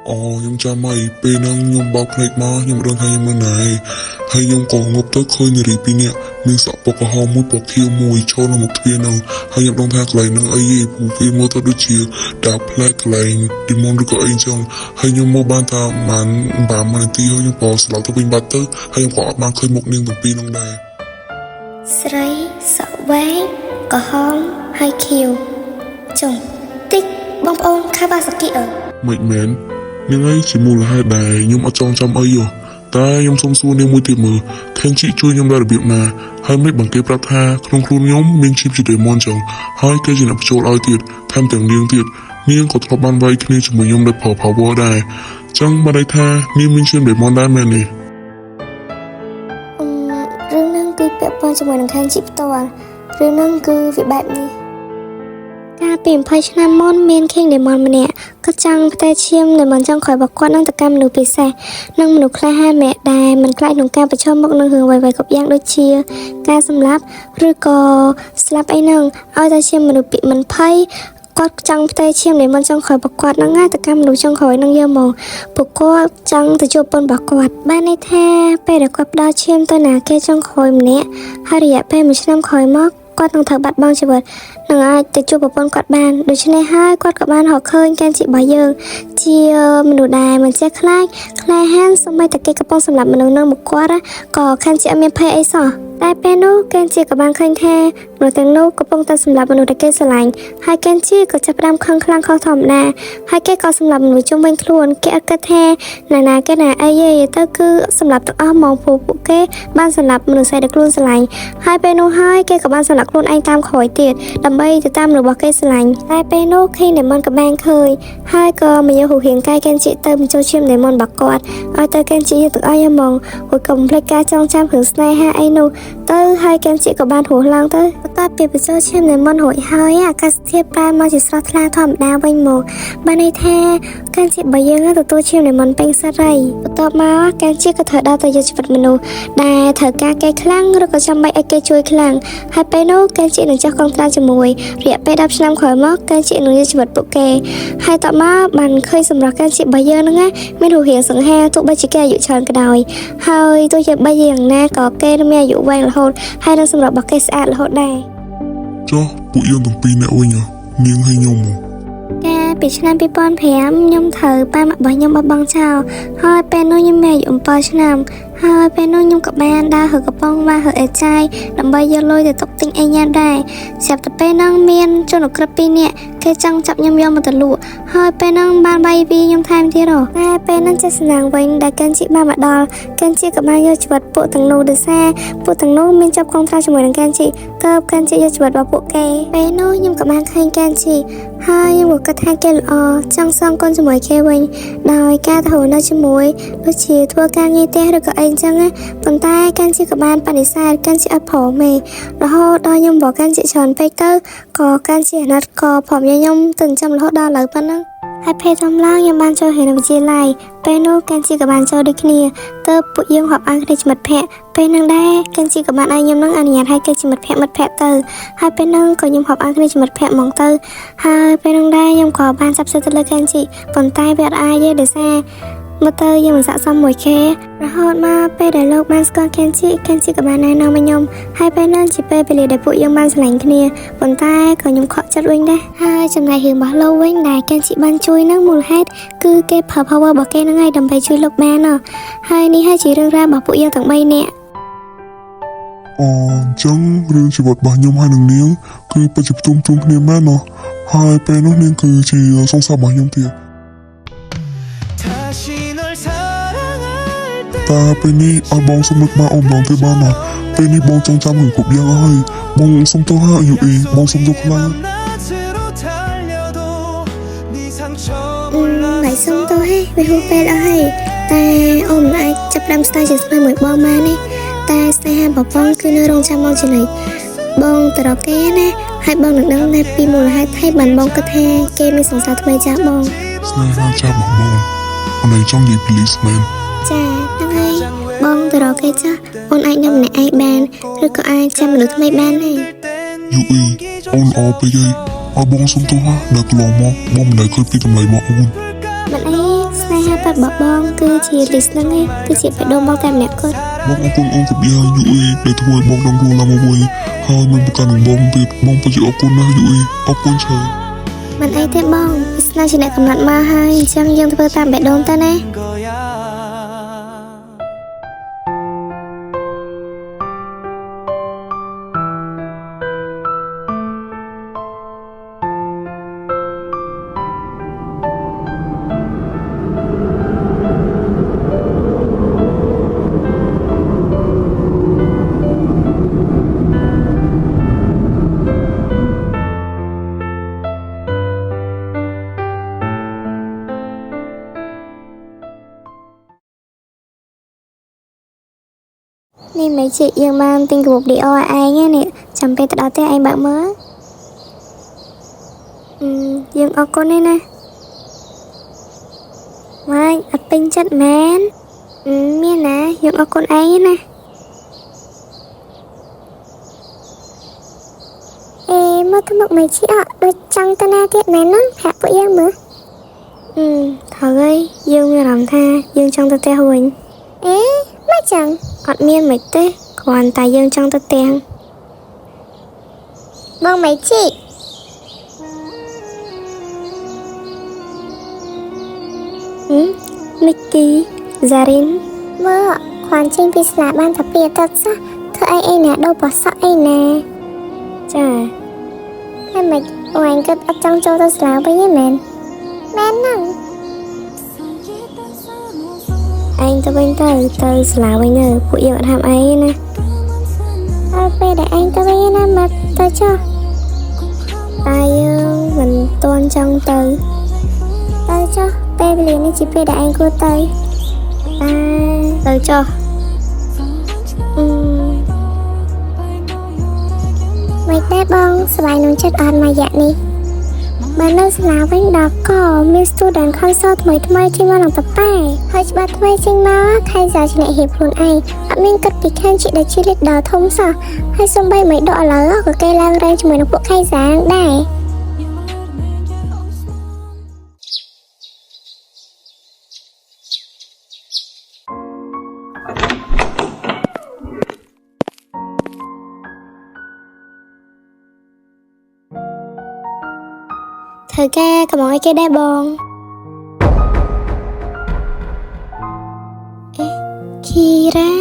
អូខ្ញុំចាំហើយពេលហ្នឹងខ្ញុំបោកភ្នែកមកខ្ញុំមិនដឹងថាខ្ញុំនៅណាឯងហើយខ្ញុំក៏ងប់ទៅឃើញនារីពីរនាក់មានសក់ពណ៌ក្រហមមួយពណ៌ខៀវមួយឈរនៅមុខទ្វារហ្នឹងហើយខ្ញុំដឹងថាកន្លែងហ្នឹងអីទេព្រោះវាមើលទៅដូចជា dark place កន្លែង demon ឬក៏អីចឹងហើយខ្ញុំមកបានថាប្រហែល5នាទីហើយខ្ញុំក៏ស្លាប់ទៅវិញបាត់ទៅហើយខ្ញុំក៏អត់បានឃើញមុខនាងទាំងពីរហ្នឹងដែរ ស្រីសក់វែងក្រហមហើយខៀវចុងតិចបងប្អូនខាវ៉ាសាគីអើ មិនមែននាងឯងជាមូលហេតុដែលខ្ញុំអត់ចងចាំអីយោតែខ្ញុំសុំសួរនាងមួយទៀតមើល Kenji ជួយខ្ញុំដល់របៀបណាហើយមិនបង្គេប្រាប់ថាក្នុងខ្លួនខ្ញុំមានឈាមជា demon ចឹងហើយគេជាអ្នកបញ្ចូលឲ្យទៀតថែមទាំងនាងទៀតនាងក៏ធ្លាប់បានវាយគ្នាជាមួយខ្ញុំដោយប្រើ power ដែរចឹងបានន័យថានាងមានឈាម demon ដែរមែនទេ អឺរឿងហ្នឹងគឺពាក់ព័ន្ធជាមួយនឹងខាងជីផ្ទាល់រឿងហ្នឹងគឺវាបែបនេះកាលពី20ឆ្នាំមុនមាន King Demon ម្នាក់គាត់ចង់ផ្ទេរឈាម Demon ចុងក្រោយរបស់គាត់នឹងទៅកាន់មនុស្សពិសេសនិងមនុស្សក្លាហានម្នាក់ដែលមិនខ្លាចក្នុងការប្រឈមមុខនឹងរឿងអ្វីៗគ្រប់យ៉ាងដូចជា ការសម្លាប់ឬក៏ស្លាប់អីហ្នឹងឲ្យតែជាមនុស្សពិមិនភ័យគាត់ចង់ផ្ទេរឈាម Demon ចុងក្រោយរបស់គាត់ហ្នឹងណាទៅកាន់មនុស្សចុងក្រោយហ្នឹងយកមកពួកគាត់ចង់ទៅជួបប្រពន្ធរបស់គាត់បានន័យថាពេលដែលគាត់ផ្ដល់ឈាមទៅណាគេចុងក្រោយម្នាក់ហើយរយៈពេលមួយឆ្នាំក្រោយមកគាត់នឹងត្រូវបាត់បង់ជីវិតនឹងអាចទៅជួបប្រពន្ធគាត់បានដូច្នេះហើយគាត់ក៏បានរកឃើញកែនជីរបស់យើងជាមនុស្សដែលមិនចេះខ្លាចក្លាហានសូម្បីតែគេកំពុងសម្លាប់មនុស្សនៅមុខគាត់ណាក៏ខានជាអត់មានភ័យអីសោះតែពេលនោះកែនជាក៏បានឃើញថាមនុស្សទាំងនោះកំពុងតែសម្លាប់មនុស្សដែលគេស្រឡាញ់ហើយកែនជាក៏ចាប់ផ្ដើមខឹងខ្លាំងខុសធម្មតាហើយគេក៏សម្លាប់មនុស្សជុំវិញខ្លួនគេអត់គិតថាណានាគេណាអីទេទៅគឺសម្លាប់ទាំងអស់ហ្មងព្រោះពួកគេបានសម្លាប់មនុស្សស្រីដែលខ្លួនស្រឡាញ់ហើយពេលនោះហើយគេក៏បានសម្លាប់ខ្លួនឯងតាមក្រោយទៀតដើម្បីទៅតាមរបស់គេស្រឡាញ់តែពេលនោះ King Demon ក៏បានឃើញហើយក៏មកយករូបរាងកាយកែនជាទៅបញ្ចូលឈាម Demon របស់គាត់ឲ្យទៅកែនជាទាំងអស់ហ្មងរួចក៏បំភ្លេចការចងចាំរឿងស្នេហាអីនោះទៅហើយកែនជាក៏បានរស់ឡើងទៅបន្ទាប់ពីបញ្ចូលឈាម Demon រួចហើយអាកាសធាតុប្រែមកជាស្រស់ថ្លាធម្មតាវិញមកបានន័យថាកែនជារបស់យើងទទួលឈាម Demon ពេញសិតហើយបន្ទាប់មកកែនជាក៏ត្រូវដើរទៅយកជីវិតមនុស្សដែលត្រូវការគេខ្លាំងឬក៏ចាំបាច់ឲ្យគេជួយខ្លាំងហើយពេលនោះកែនជានឹងចោះកងត្រាជាមួយរយៈពេល10ឆ្នាំក្រោយមកកែនជានឹងយកជីវិតពួកគេហើយតមកបានឃើញសម្រស់កែនជារបស់យើងហ្នឹងណាមានរូបរាងសង្ហាទោះបីជាគេអាយុច្រើនក៏ដោយហើយទោះជាបីយ៉ាងណាក៏គេនឹងមានអាយុវែងរហូតហើយនឹងសម្រស់របស់គេស្អាតរហូតដែរ ចុះពួកយើងទាំងពីរនាក់វិញហ៎នាងហើយខ្ញុំហ៎ កាលពីឆ្នាំ2005ខ្ញុំត្រូវប៉ាម៉ាក់របស់ខ្ញុំបោះបង់ចោលហើយពេលនោះខ្ញុំមានអាយុ7ឆ្នាំហើយពេលនោះខ្ញុំក៏បានដើររើកំប៉ុងវ៉ារើអេចាយដើម្បីយកលុយទៅទុកទិញអីញ៉ាំដែរស្រាប់តែពេលហ្នឹងមានជនអក្រិតពីរនាក់គេចង់ចាប់ខ្ញុំយកមកទៅលក់ហើយពេលហ្នឹងបានបាយវាខ្ញុំថែមទៀតហ៎តែពេលហ្នឹងចេះសំណាងវិញដែលកិនជីបានមកដល់កិនជីក៏បានយកជីវិតពួកទាំងនោះដោយសារពួកទាំងនោះមានជាប់កងត្រាជាមួយនឹងកិនជីទើបកិនជីយកជីវិតរបស់ពួកគេពេលនោះខ្ញុំក៏បានឃើញកិនជី ហើយខ្ញុំក៏គិតថាគេល្អចង់សងគុណជាមួយគេវិញដោយការទៅនៅជាមួយដូចជាធ្វើការងារផ្ទះឬក៏អីអញ្ចឹងណាប៉ុន្តែកាន់ជាក៏បានបដិសេធកាន់ជាអត់ព្រមទេរហូតដល់ខ្ញុំបកកាន់ជាច្រើនពេកទៅក៏កាន់ជាអាណិតក៏ព្រមយកខ្ញុំទៅចិញ្ចឹមរហូតដល់ឥឡូវប៉ុណ្ណឹងហើយពេលធំឡើងខ្ញុំបានចូលរៀននៅវិទ្យាល័យពេលនោះកាន់ជាក៏បានចូលដូចគ្នាទើបពួកយើងរាប់អានគ្នាជាមិត្តភក្តិពេលហ្នឹងដែរកាន់ជាក៏បានឲ្យខ្ញុំនឹងអនុញ្ញាតឲ្យគេជាមិត្តភក្តិមិត្តភក្តិទៅហើយពេលហ្នឹងក៏ខ្ញុំរាប់អានគ្នាជាមិត្តភក្តិហ្មងទៅ ហើយពេលហ្នឹងដែរខ្ញុំក៏បានចាប់ចិត្តទៅលើកែនជីប៉ុន្តែវាអត់អាចទេដោយសារមកទៅយើងមិនស័ក្តិសមមួយគេរហូតមកពេលដែលលោកបានស្គាល់កែនជីកែនជីក៏បានណែនាំមកខ្ញុំហើយពេលហ្នឹងជាពេលវេលាដែលពួកយើងបានស្រឡាញ់គ្នាប៉ុន្តែក៏ខ្ញុំខកចិត្តវិញដែរហើយចំណែករឿងរបស់លោកវិញដែលកែនជីបានជួយហ្នឹងមូលហេតុគឺគេប្រើ power របស់គេហ្នឹងហើយដើម្បីជួយលោកបានណោះហើយនេះហើយជារឿងរ៉ាវរបស់ពួកយើងទាំង3នាក់ អូអញ្ចឹងរឿងជីវិតរបស់ខ្ញុំហើយនឹងនាងគឺពិតជាផ្ទុំផ្ទុំគ្នាមែនណោះហើយពេលនោះនាងគឺជាសង្សាររបស់ខ្ញុំទៀត 다시 널 사랑할 때 តែពេលនេះឲ្យបងសុំនឹកមកអូនម្ដងទៀតបានណាពេលនេះបងចង់ចាំរឿងគ្រប់យ៉ាងហើយបងសុំទោសហើយយូអ៊ីបងសុំទោសខ្លាំង 밤낮으로 달려도 네 상처 អឺមិនសុំទោសហេវាហួសពេលអស់ហើយតែអូនមិនអាចចាប់ផ្ដើមស្នេហ៍ជាស្នេហ៍មួយបងបានទេតែស្នេហារបស់បងគឺនៅរងចាំបងជានិច្ចបងទៅរកគេណាហើយបងនឹងដឹងថាពីមូលហេតុហើយបានបងគិតថាគេមានសង្សារថ្មីចាស់បង ស្នេហាចាស់របស់បងអូនឯងចង់និយាយ please មែន ចាហ្នឹងហើយបងទៅរកគេចាស់អូនអាចនៅម្នាក់ឯងបានឬក៏អាចចាំមនុស្សថ្មីបានដែរ យូអ៊ីអូនអរពេកហើយឲ្យបងសុំទោសណាដែលកន្លងមកបងមិនដែលឃើញពីតម្លៃរបស់អូន មិនអី ស្នេហាពិតរបស់បងគឺជាលីសហ្នឹងឯងគឺជាបេះដូងបងតែម្នាក់គត់ បងអរគុណអូនគ្រប់យ៉ាងយូអ៊ីដែលធ្វើឲ្យបងដឹងខ្លួនឡើងមកវិញហើយមិនប្រកាន់នឹងបងទៀតបងពិតជាអរគុណណាស់យូអ៊ីអរគុណច្រើន មិនអីទេបងវាសនាជាអ្នកកំណត់មកហើយអញ្ចឹងយើងធ្វើតាមបេះដូងទៅណា 거야. នេះមិនជាយើងបានទិញកាបូប Dior ឲ្យឯងណានេះចាំពេលទៅដល់ផ្ទះឯងបើកមើលអឺយើងអរគុណឯណាម៉ាញ់អត់ពេញចិត្តមែនអឺមានណាយើងអរគុណឯងណាអេមកទៅមុខមិនជាអត់ដូចចង់ទៅណាទៀតមែនហ្នឹងប្រាប់ពួកយើងមើលអឺថើយយើងមានអារម្មណ៍ថាយើងចង់ទៅផ្ទះវិញអេមិនចឹង អត់មានមិនទេគ្រាន់តែយើងចង់ទៅផ្ទះបងមិនជីហឹមមីគីហ្សារិនមើលគ្រាន់ចេញពីស្លាបានតែពីទឹកសោះធ្វើអីអីណាដូរបសក់អីណាចាហើយមិនអូនឯងគិតអត់ចង់ចូលទៅស្លាវិញទេមែនមែនហ្នឹងឯងទៅវិញទៅទៅសាលាវិញទៅពួកយើងអត់ហាមឯងទេណាហើយពេលដែលឯងទៅវិញណាមកទៅចុះតែយើងមិនទាន់ចង់ទៅទៅចុះពេលវេលានេះជាពេលដែលឯងគួរទៅតែទៅចុះអឺមិនដែរបងស្វែងនឹងចិត្តអត់មួយរយៈនេះបើនៅសាលាវិញដល់ក៏មាន student council ថ្មីថ្មីចេញមកឡើងតប៉ែហើយច្បាប់ថ្មីចេញមកខៃសាជាអ្នករៀបខ្លួនឯងអត់មានគិតពីខាងជាដែលជា leader ធំសោះហើយសំបីមិនដកឥឡូវក៏គេឡើងរែងជាមួយនឹងពួកខៃសានឹងដែរធ្វើការកំងឲ្យគេដែរបងអេគីរ៉ា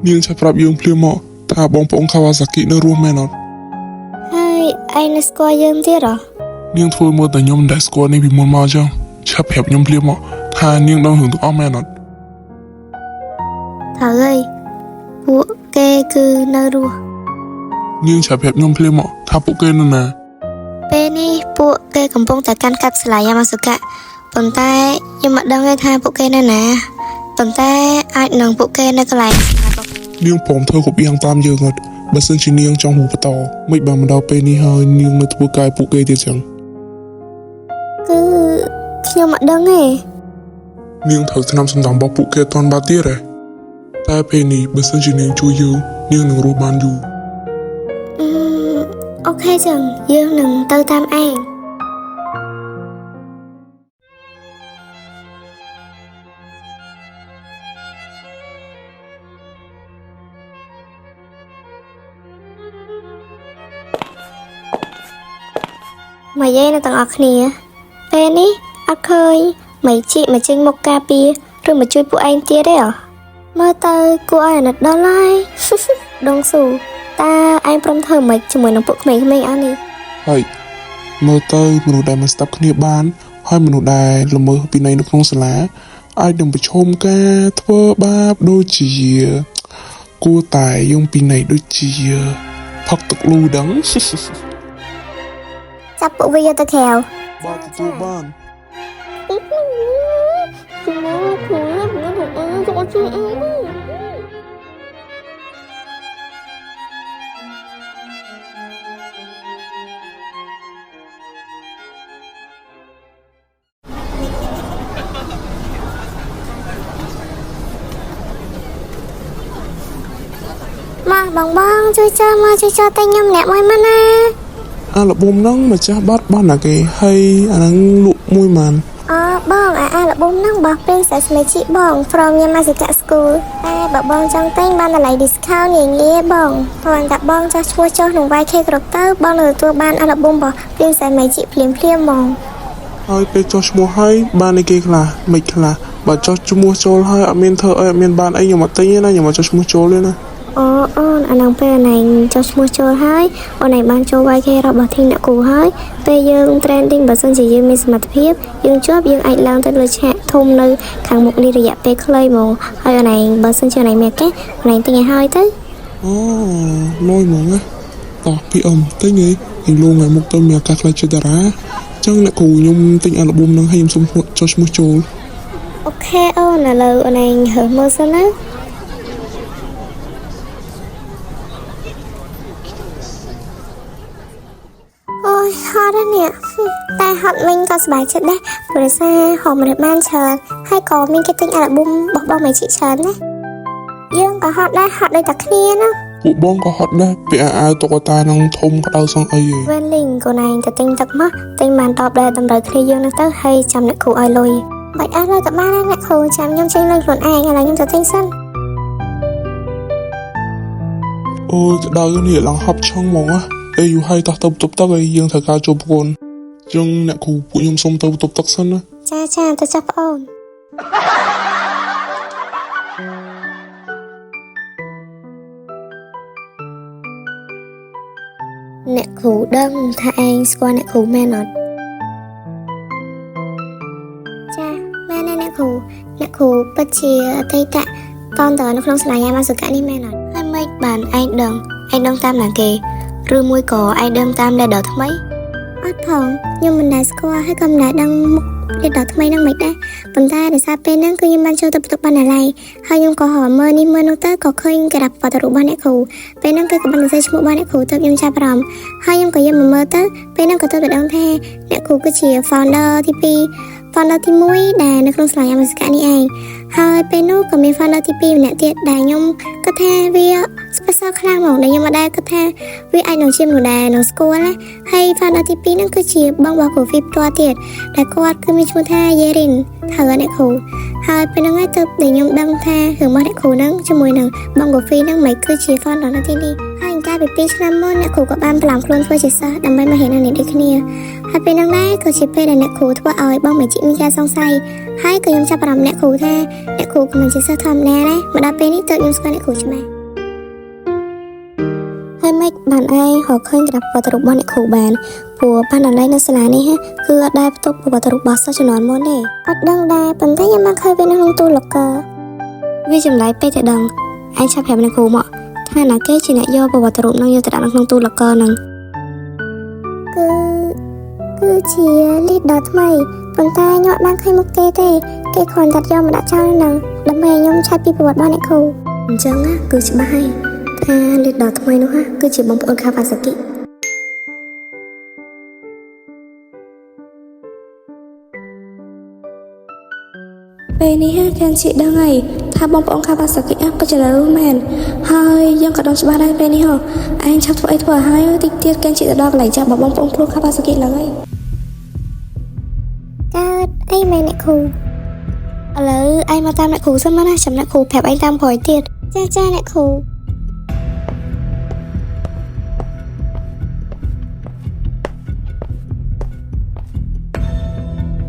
នាងឆាប់ប្រាប់យើងភ្លាមមកថាបងប្អូនខាវ៉ាសាគីនៅរស់មែនអត់ ហើយឯងនៅស្គាល់យើងទៀតហ៎ នាងធ្វើមើលតែខ្ញុំមិនដែលស្គាល់នេះពីមុនមកអញ្ចឹងឆាប់ប្រាប់ខ្ញុំភ្លាមមកថានាងដឹងរឿងទាំងអស់មែនអត់ ត្រូវហើយពួកគេគឺនៅរស់ នាងឆាប់ប្រាប់ខ្ញុំភ្លាមមកថាពួកគេនៅណា ពេលនេះពួកគេកំពុងតែកាន់កាប់សាលាយ៉ាម៉ាស៊ូកាប៉ុន្តែខ្ញុំមិនដឹងទេថាពួកគេនៅណាប៉ុន្តែអាចនឹងពួកគេនៅកន្លែងសម្រាប់ នាងព្រមធ្វើគ្រប់យ៉ាងតាមយើងអត់បើសិនជានាងចង់ហូបបន្តមិនបានមកដល់ពេលនេះហើយនាងនៅធ្វើកាយពួកគេទៀតចឹង គឺខ្ញុំមិនដឹងទេ នាងត្រូវថ្នាំសម្ដំរបស់ពួកគេអត់ទាន់បាត់ទៀតទេតែពេលនេះបើសិនជានាងជួយយើងនាងនឹងរស់បានយូរ អឺអូខេចឹងយើងនឹងទៅតាមឯងមកយាយនៅទាំងអស់គ្នាពេលនេះអត់ឃើញមិនជីកមកចេញមុខការពារឬមកជួយពួកឯងទៀតទេហ៎មើលទៅគួរឲ្យអាណិតដល់ហើយ ដងស៊ូតើឯងព្រមធ្វើម៉េចជាមួយនឹងពួកក្មេងៗអស់នេះ ហើយមើលទៅមនុស្សដែលមិនស្ដាប់គ្នាបានហើយមនុស្សដែលល្មើសពិន័យនៅក្នុងសាលាអាចនឹងប្រឈមការធ្វើបាបដូចជាគួរតែយើងពិន័យដូចជាផឹកទឹកលូដឹង ចាប់ពួកវាយកទៅក្រៅ បាទទទួលបាន មកបងបងជួយចើមកជួយចើតែខ្ញុំម្នាក់មួយមកណា អាល់ប៊ុមហ្នឹងម្ចាស់បាត់បានណាគេហើយអាហ្នឹងលក់មួយម៉ាន អូបងអាអាល់ប៊ុមហ្នឹងរបស់ Princess Magic បង from Yamazaki School តែបើបងចង់ទិញបានតម្លៃ discount ងាយងាយបងគ្រាន់តែបងចោះឈ្មោះចុះក្នុង YK គ្រប់ទៅបងនឹងទទួលបានអាល់ប៊ុមរបស់ Princess Magic ភ្លាមភ្លាមៗហ្មង ហើយពេលចុះឈ្មោះហើយបានអីគេខ្លះមិនខ្លះបើចុះឈ្មោះចូលហើយអត់មានធ្វើអីអត់មានបានអីខ្ញុំអត់ទិញទេណាខ្ញុំអត់ចុះឈ្មោះចូលទេណា អូអូនអាហ្នឹងពេលអូនឯងចុះឈ្មោះចូលហើយអូនឯងបានចូល YK របស់ team អ្នកគ្រូហើយពេលយើង trending បើសិនជាយើងមានសមត្ថភាពយើងជាប់យើងអាចឡើងទៅលើឆាកធំនៅខាងមុខនេះរយៈពេលខ្លីហ្មងហើយអូនឯងបើសិនជាអូនឯងមានឱកាសអូនឯងទិញឲ្យហើយទៅ អូលយហ្មងណាតោះ PM ទិញឯងខ្ញុំលងថ្ងៃមុខទៅមានឱកាសខ្លាចជាតារាចឹងអ្នកគ្រូខ្ញុំទិញអាល់ប៊ុមហ្នឹងហើយខ្ញុំសុំចុះឈ្មោះចូល OK អូនឥឡូវអូនឯងរើសមើលសិនណាអូយហត់ណាស់នេះតែហត់វិញក៏សប្បាយចិត្តដែរព្រោះសារហមរបានច្រើនហើយក៏មានគេទិញអាល់ប៊ុមរបស់បងមេជីច្រើនណាយើងក៏ហត់ដែរហត់ដូចតែគ្នាណា ពួកបងក៏ហត់ដែរពាក់អាវតុក្កតានឹងធំក្តៅសឹងអីឯង វ៉េនលីងកូនឯងទៅទិញទឹកមកទិញបានតបដែរតម្រូវគ្នាយើងនោះទៅហើយចាំអ្នកគ្រូឲ្យលុយបាច់អស់លុយក៏បានដែរអ្នកគ្រូចាំខ្ញុំចេញលុយខ្លួនឯងឥឡូវខ្ញុំទៅទិញសិន អូយក្តៅនេះឡើងហប់ឆឹងហ្មងណាអេយូរហើយតោះទៅបន្ទប់ទឹកឯងយើងត្រូវការជួបប្រគន់ចឹងអ្នកគ្រូពួកខ្ញុំសុំទៅបន្ទប់ទឹកសិនណា ចាចាទៅចាស់ប្អូនអ្នកគ្រូដឹងថាឯងស្គាល់អ្នកគ្រូមែនអត់ចាមែនហើយអ្នកគ្រូអ្នកគ្រូពិតជាអតីតតនតនៅក្នុងសាលាយ៉ាម៉ាសុកានេះមែនអត់ហើយម៉េចបានឯងដឹងឯងដឹងតាមណាគេឬមួយក៏ឯងដឹងតាម leader ថ្មីអត់ផងខ្ញុំមិនដែលស្គាល់ហើយក៏មិនដែលដឹងមុខ leader ថ្មីហ្នឹងមិនដែរប៉ុន្តែដោយសារពេលហ្នឹងគឺខ្ញុំបានចូលទៅបន្ទប់បណ្ណាល័យហើយខ្ញុំក៏ហៅមើលនេះមើលនោះទៅក៏ឃើញក្រាបបទរូបរបស់អ្នកគ្រូពេលហ្នឹងគេក៏បានសរសេរឈ្មោះរបស់អ្នកគ្រូទៅខ្ញុំចាប់អារម្មណ៍ហើយខ្ញុំក៏យកមកមើលទៅពេលហ្នឹងក៏ទៅដឹងថាអ្នកគ្រូគឺជា founder ទី2 founder ទី1ដែលនៅក្នុងសាលាយ៉ាម៉ាស្កានេះឯងហើយពេលនោះក៏មាន founder ទី2ម្នាក់ទៀតដែលខ្ញុំគិតថាវា special ខ្លាំងហ្មងដែលខ្ញុំអត់ដែលគិតថាវាអាចនឹងជាមនុស្សដែលនឹងស្គាល់ណាហើយ founder ទី2ហ្នឹងគឺជាបងរបស់គ្រូហ្វីផ្ទាល់ទៀតដែលគាត់គឺមានឈ្មោះថាយេរិនត្រូវហើយអ្នកគ្រូហើយពេលហ្នឹងហើយទៅដែលខ្ញុំដឹងថារឿងរបស់អ្នកគ្រូហ្នឹងជាមួយនឹងបងកូហ្វីហ្នឹងមិនគឺជា founder នៅទីនេះហើយកាលពី2ឆ្នាំមុនអ្នកគ្រូក៏បានប្រឡងខ្លួនធ្វើជាសិស្សដើម្បីមករៀននៅនេះដូចគ្នាហើយពេលហ្នឹងដែរក៏ជាពេលដែលអ្នកគ្រូធ្វើឲ្យបងមេជីមានការសង្ស័យហើយក៏ខ្ញុំចាប់អារម្មណ៍អ្នកគ្រូថាអ្នកគ្រូក៏មិនជាសិស្សធម្មតាដែរមកដល់ពេលនេះទើបខ្ញុំស្គាល់អ្នកគ្រូច្បាស់ហើយមិនបានឯងរកឃើញក្រាបបទរូបរបស់អ្នកគ្រូបានព្រោះបានដល់នៅសាលានេះគឺអត់ដែលផ្ទុកប្រវត្តិរូបរបស់សិស្សជំនាន់មុនទេអត់ដឹងដែរប៉ុន្តែខ្ញុំបានឃើញវានៅក្នុងទូ locker វាចម្លែកពេកតែដឹងឯងឆាប់ប្រាប់អ្នកគ្រូមកថាណាគេជាអ្នកយកប្រវត្តិរូបនឹងយកទៅដាក់នៅក្នុងទូ locker ហ្នឹងគឺគឺជា leader ថ្មីប៉ុន្តែខ្ញុំអត់បានឃើញមុខគេទេគេគ្រាន់តែយកមកដាក់ចោលហ្នឹងដើម្បីឲ្យខ្ញុំឆែកពីប្រវត្តិរបស់អ្នកគ្រូអញ្ចឹងណាគឺច្បាស់ហើយថា leader ថ្មីនោះហ่ะគឺជាបងប្អូនខាវ៉ាសាគិ ពេលនេះកាន់ជីដឹងហើយថាបងប្អូនខាវ៉ាសាគិពិតជារស់មែនហើយយើងក៏ដឹងច្បាស់ដែរពេលនេះហ៎ឯងឆាប់ធ្វើអីធ្វើឲ្យហើយតិចទៀតកាន់ជីទៅដល់កន្លែងចាស់របស់បងប្អូនខ្លួនខាវ៉ាសាគិឡើងហើយ កើតអីមែនអ្នកគ្រូ ឥឡូវឯងមកតាមអ្នកគ្រូសិនមកណាចាំអ្នកគ្រូប្រាប់ឯងតាមក្រោយទៀត ចាចាអ្នកគ្រូ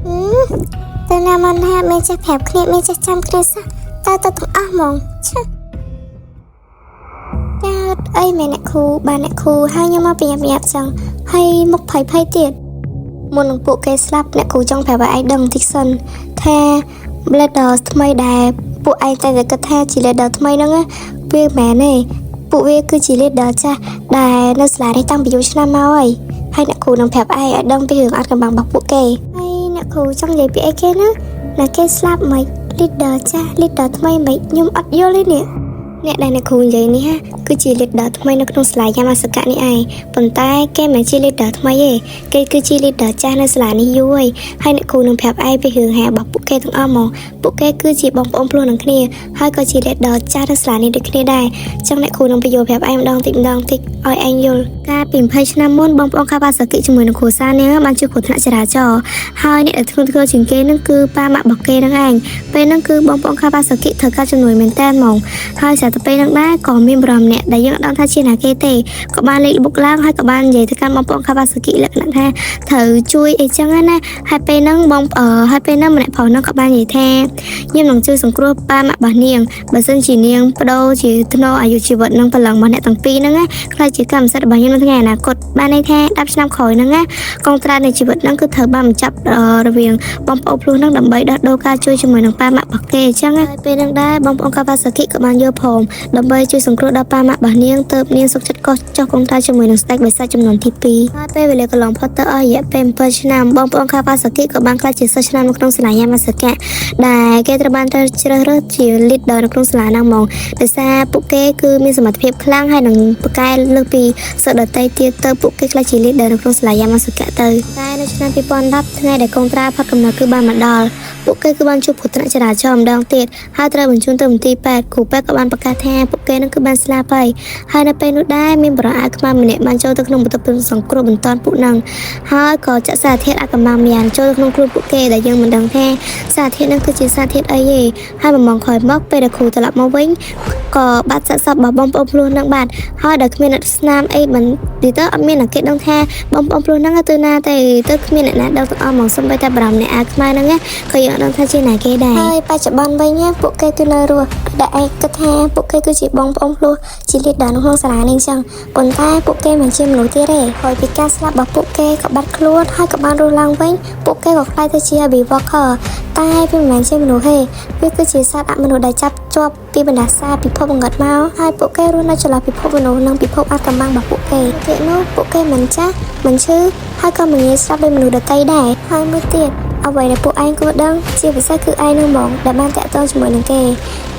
ហឹមតែណាមិនថាមានចេះប្រាប់គ្នាមានចេះចាំគ្នាសោះតើទៅទាំងអស់ហ្មងឆឹះកើតអីមែនអ្នកគ្រូបានអ្នកគ្រូហើយខ្ញុំមកប្រញាប់ប្រញាប់ចឹងហើយមុខភ័យភ័យទៀត មុននឹងពួកគេស្លាប់អ្នកគ្រូចង់ប្រាប់ឲ្យឯងដឹងបន្តិចសិនថា leader ថ្មីដែលពួកឯងតែងតែគិតថាជា leader ថ្មីហ្នឹងណាវាមិនមែនទេពួកវាគឺជា leader ចាស់ដែលនៅសាលានេះតាំងពីយូរឆ្នាំមកហើយហើយអ្នកគ្រូនឹងប្រាប់ឯងឲ្យដឹងពីរឿងអត់កំបាំងរបស់ពួកគេ ហើយអ្នកគ្រូចង់និយាយពីអីគេណាណាគេស្លាប់មិន leader ចាស់ leader ថ្មីមិនខ្ញុំអត់យល់ទេនេះ អ្នកដែលអ្នកគ្រូនិយាយនេះគឺជា leader ថ្មីនៅក្នុងសាលាយ៉ាម៉ាសកានេះឯងប៉ុន្តែគេមិនជា leader ថ្មីទេគេគឺជា leader ចាស់នៅសាលានេះយូរហើយហើយអ្នកគ្រូនឹងប្រាប់ឯងពីរឿងរ៉ាវរបស់ពួកគេទាំងអស់មកពួកគេគឺជាបងប្អូនភ្លោះនឹងគ្នាហើយក៏ជា leader ចាស់នៅសាលានេះដូចគ្នាដែរចឹងអ្នកគ្រូនឹងបញ្យល់ប្រាប់ឯងម្ដងតិចម្ដងតិចឲ្យឯងយល់កាលពី20ឆ្នាំមុនបងប្អូនខាវ៉ាសាគិជាមួយនឹងគ្រួសារនាងបានជួបគ្រោះថ្នាក់ចរាចរណ៍ហើយអ្នកដែលធ្ងន់ធ្ងរជាងគេនឹងគឺប៉ាម៉ាក់របស់គេនឹងឯងពេលហ្នឹងគឺបងប្អូនខាវ៉ាសាគិត្រូវការជំនួយមែនតើហ្មងហើយស្រាប់តែពេលហ្នឹងដែរក៏មានបរិមម្នាក់ដែលយើងអត់ដឹងថាជាណាគេទេក៏បានលេខបុកឡើងហើយក៏បាននិយាយទៅកាន់បងប្អូនខាវ៉ាសាគិលក្ខណៈថាត្រូវជួយអីចឹងណាហើយពេលហ្នឹងបងហើយពេលហ្នឹងម្នាក់ប្រុសហ្នឹងក៏បាននិយាយថាខ្ញុំនឹងជួយសង្គ្រោះប៉ាម៉ាក់របស់នាងបើសិនជានាងបដូរជាធ្នូអាយុជីវិតនឹងព្រលឹងរបស់អ្នកទាំងពីរហ្នឹងណាខ្លាចជាកម្មសិទ្ធិរបស់ខ្ញុំនៅថ្ងៃអនាគតបានន័យថា10ឆ្នាំក្រោយហ្នឹងណាកងត្រានៃជីវិតហ្នឹងគឺត្រូវបានបញ្ចប់រវាងបងប្អូនភ្លោះហ្នឹងដើម្បីដោះដូរការជួយជាមួយនឹងប៉ាម៉ាក់របស់គេអញ្ចឹងណាហើយពេលហ្នឹងដែរបងប្អូនកាវ៉ាសាគិក៏បានយល់ព្រមដើម្បីជួយសង្គ្រោះដល់ប៉ាម៉ាក់របស់នាងទៅនាងសុខចិត្តកោះចុះកងត្រាជាមួយនឹងស្ដេចបិសាចចំនួនទី2ហើយពេលវេលាកន្លងផុតទៅអស់រយៈពេល7ឆ្នាំបងប្អូនកាវ៉ាសាគិក៏បានក្លាយជាសិស្សឆ្នាំនៅក្នុងសាលាយ៉ាម៉ាសាកាដែលគេត្រូវបានជ្រើសរើសជា leader នៅក្នុងសាលាហ្នឹងហ្មងដោយសារពួកគេគឺមានសមត្ថភាពខ្លាំងហើយនឹងពូកែលើសពីសិស្សដទៃទៀតទៅពួកគេក្លាយជា leader នៅក្នុងសាលាយ៉ាម៉ាសាកាទៅតែនៅឆ្នាំ2010ថ្ងៃដែលកងត្រាផុតកំណត់គឺបានមកដល់ពួកគេគឺបានជួបគ្រោះថ្នាក់ចរាចរណ៍ម្ដងទៀតហើយត្រូវបញ្ជូនទៅមន្ទីរពេទ្យគ្រូពេទ្យក៏បានប្រកាសថាពួកគេនឹងគឺបានស្លាប់ហើយហើយនៅពេលនោះដែរមានបរិយាខ្មៅម្នាក់បានចូលទៅក្នុងបន្ទប់សង្គ្រោះបន្ទាន់ពួកនឹងហើយក៏ចាក់សារធាតុអាកំបាំងម្យ៉ាងចូលទៅក្នុងខ្លួនពួកគេដែលយើងមិនដឹងថាសារធាតុនឹងគឺជាសារធាតុអីទេហើយមួយម៉ោងក្រោយមកពេលដែលគ្រូត្រឡប់មកវិញក៏បាត់សាកសពរបស់បងប្អូនភ្លោះនឹងបាត់ហើយដែលគ្មានអ្នកស្នាមអីមិនទីទៅអត់មានអ្នកគេដឹងថាបងប្អូនភ្លោះនឹងទៅណាទេទៅគ្មានអ្នកណាដឹងទាំងអស់ហ្មងសូម្បីតែបារម្ភអ្នកអាខ្មៅហ្នឹងក៏យើងអត់ដឹងថាជាណាគេដែរហើយបច្ចុប្បន្នវិញពួកគេគឺនៅរស់ដែលឯងគិតថាពួកគេគឺជាបងប្អូនភ្លោះជា leader នៅក្នុងសាលានេះអញ្ចឹងប៉ុន្តែពួកគេមិនជាមនុស្សទៀតទេហើយពីការស្លាប់របស់ពួកគេក៏បាត់ខ្លួនហើយក៏បានរស់ឡើងវិញពួកគេក៏ក្លាយទៅជា Abyss Walker តែវាមិនមែនជាមនុស្សទេវាគឺជាសត្វអមនុស្សដែលចាប់ជាប់ពីបណ្ដាសាពិភពងឹតមកហើយពួកគេរស់នៅចន្លោះពិភពមនុស្សនិងពិភពអាថ៌កំបាំងរបស់ពួកគេទៀតនោះពួកគេមិនចាស់មិនឈឺហើយក៏មិនងាយស្លាប់ដូចមនុស្សដទៃដែរហើយមួយទៀតអ្វីដែលពួកឯងគួរដឹងជាពិសេសគឺឯងនឹងហ្មងដែលបានតាក់ទងជាមួយនឹងគេ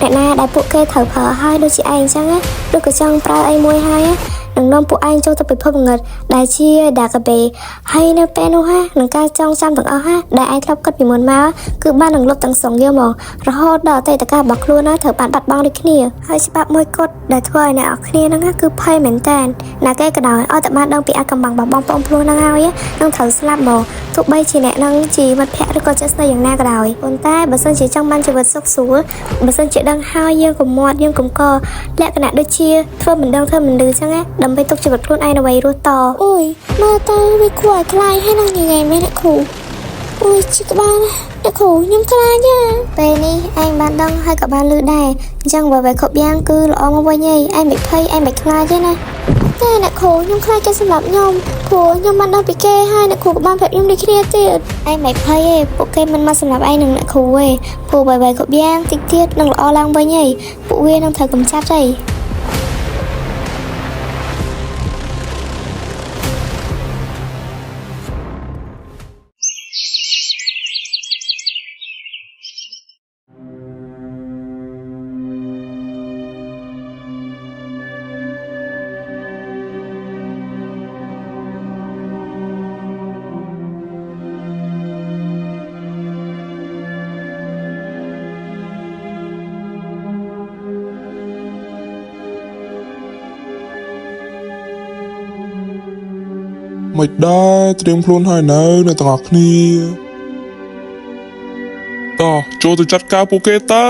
អ្នកណាដែលពួកគេត្រូវប្រើហើយដូចជាឯងអញ្ចឹងណាឬក៏ចង់ប្រើអីមួយហើយនឹងនាំពួកឯងចូលទៅពិភពងឹតដែលជា Dakabe ហើយនៅពេលនោះហានឹងការចងចាំទាំងអស់ហាដែលឯងធ្លាប់គិតពីមុនមកគឺបាននឹងលុបទាំងស្រុងយកមករហូតដល់អតីតកាលរបស់ខ្លួនណាត្រូវបានបាត់បង់ដូចគ្នាហើយច្បាប់មួយគត់ដែលធ្វើឲ្យអ្នកអស់គ្នាហ្នឹងគឺភ័យមែនតើណាគេក៏ដោយឲ្យតែបានដឹងពីអាកំបាំងរបស់បងប្អូនភ្លោះហ្នឹងហើយនឹងត្រូវស្លាប់មកទោះបីជាអ្នកនឹងជាមិត្តភក្តិឬក៏ចិត្តស្និទ្ធយ៉ាងណាក៏ដោយប៉ុន្តែបើសិនជាចង់បានជីវិតសុខស្រួលបើសិនជាដឹងហើយយើងកុំមាត់យើងកុំកលក្ខណៈដូចជាធ្វើមិនដឹងធ្វើមិនឮចឹងណាដើម្បីទុកជីវិតខ្លួនឯងដើម្បីរស់ត អូយមើលទៅវាគួរឲ្យខ្លាចហើយនឹងញញែមែនអ្នកគ្រូអូយជីក្បាលអ្នកគ្រូខ្ញុំខ្លាចណា ពេលនេះឯងបានដឹងហើយក៏បានឮដែរអញ្ចឹងអ្វីៗគ្រប់យ៉ាងគឺល្អមកវិញហើយឯងមិនភ័យឯងមិនខ្លាចទេណា តែអ្នកគ្រូខ្ញុំខ្លាចគេសម្លាប់ខ្ញុំព្រោះខ្ញុំបានដឹងពីគេហើយអ្នកគ្រូក៏បានប្រាប់ខ្ញុំដូចគ្នាទៀត ឯងមិនភ័យទេពួកគេមិនមកសម្លាប់ឯងនឹងអ្នកគ្រូទេព្រោះអ្វីៗគ្រប់យ៉ាងតិចទៀតនឹងល្អឡើងវិញហើយពួកវានឹងត្រូវកម្ចាត់ហើយ មិនដែរត្រៀមខ្លួនហើយនៅអ្នកទាំងអស់គ្នាតោះចូលទៅចាត់ការពួកគេទៅ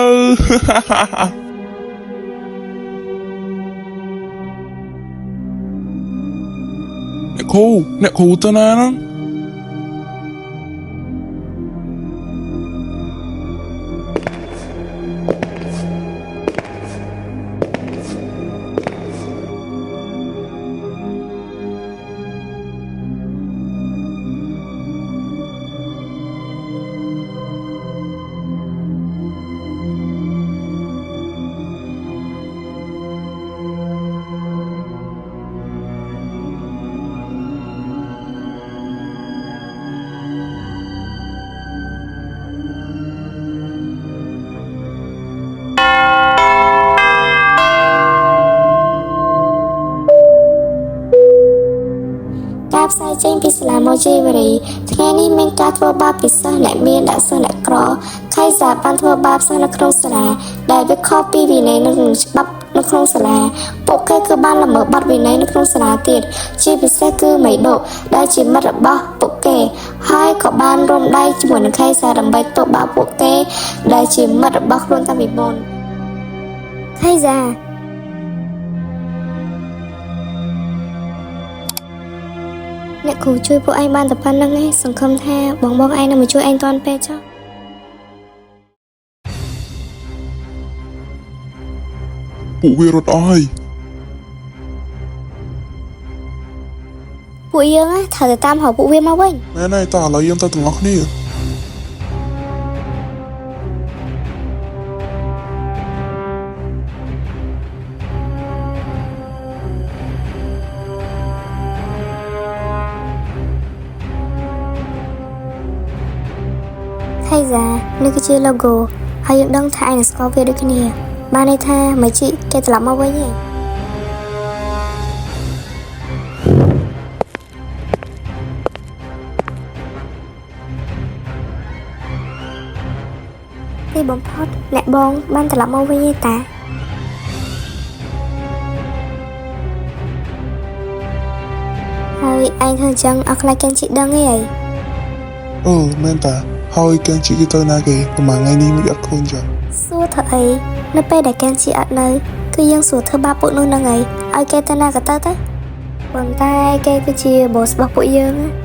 អ្នកគ្រូអ្នកគ្រូទៅណាហ្នឹង ការផ្សាយចេញពីសាលាម៉ូជីវរីថ្ងៃនេះមានការធ្វើបាបពីសិស្សអ្នកមានដាក់សិស្សអ្នកក្រខៃសាបានធ្វើបាបសិស្សនៅក្នុងសាលាដែលវាខុសពីវិន័យនិងច្បាប់នៅក្នុងសាលាពួកគេគឺបានល្មើសបទវិន័យនៅក្នុងសាលាទៀតជាពិសេសគឺមីដូដែលជាមិត្តរបស់ពួកគេហើយក៏បានរួមដៃជាមួយនឹងខៃសាដើម្បីធ្វើបាបពួកគេដែលជាមិត្តរបស់ខ្លួនតាំងពីមុនខៃសាអ្នកគ្រូជួយពួកឯងបានតែប៉ុណ្្នឹងឯងសង្ឃឹមថាបងបងឯងនឹងមកជួយឯងទាន់ពេលចុះ ពួកវារត់អស់ហើយ ពួកយើងណាត្រូវតែតាមរកពួកវាមកវិញ មែនហើយតោះឥឡូវយើងទៅទាំងអស់គ្នា ថៃសានេះគឺជា logo ហើយយើងដឹងថាឯងនឹងស្គាល់វាដូចគ្នា បានន័យថាម៉េជីគេត្រឡប់មកវិញឯងទីបំផុតអ្នកបងបានត្រឡប់មកវិញឯតាហើយឯងធ្វើអញ្ចឹងអត់ខ្លាចកែនជីដឹងទេអី អឺមែនតាហើយកែងជីគេទៅណាគេប្រហែលថ្ងៃនេះមិនអត់ឃើញចឹង សួរធ្វើអីនៅពេលដែលកែនជីអត់នៅគឺយើងសួរធ្វើបាបពួកនោះហ្នឹងឯងឲ្យគេទៅណាក៏ទៅទៅប៉ុន្តែគេគឺជា boss របស់ពួកយើងណា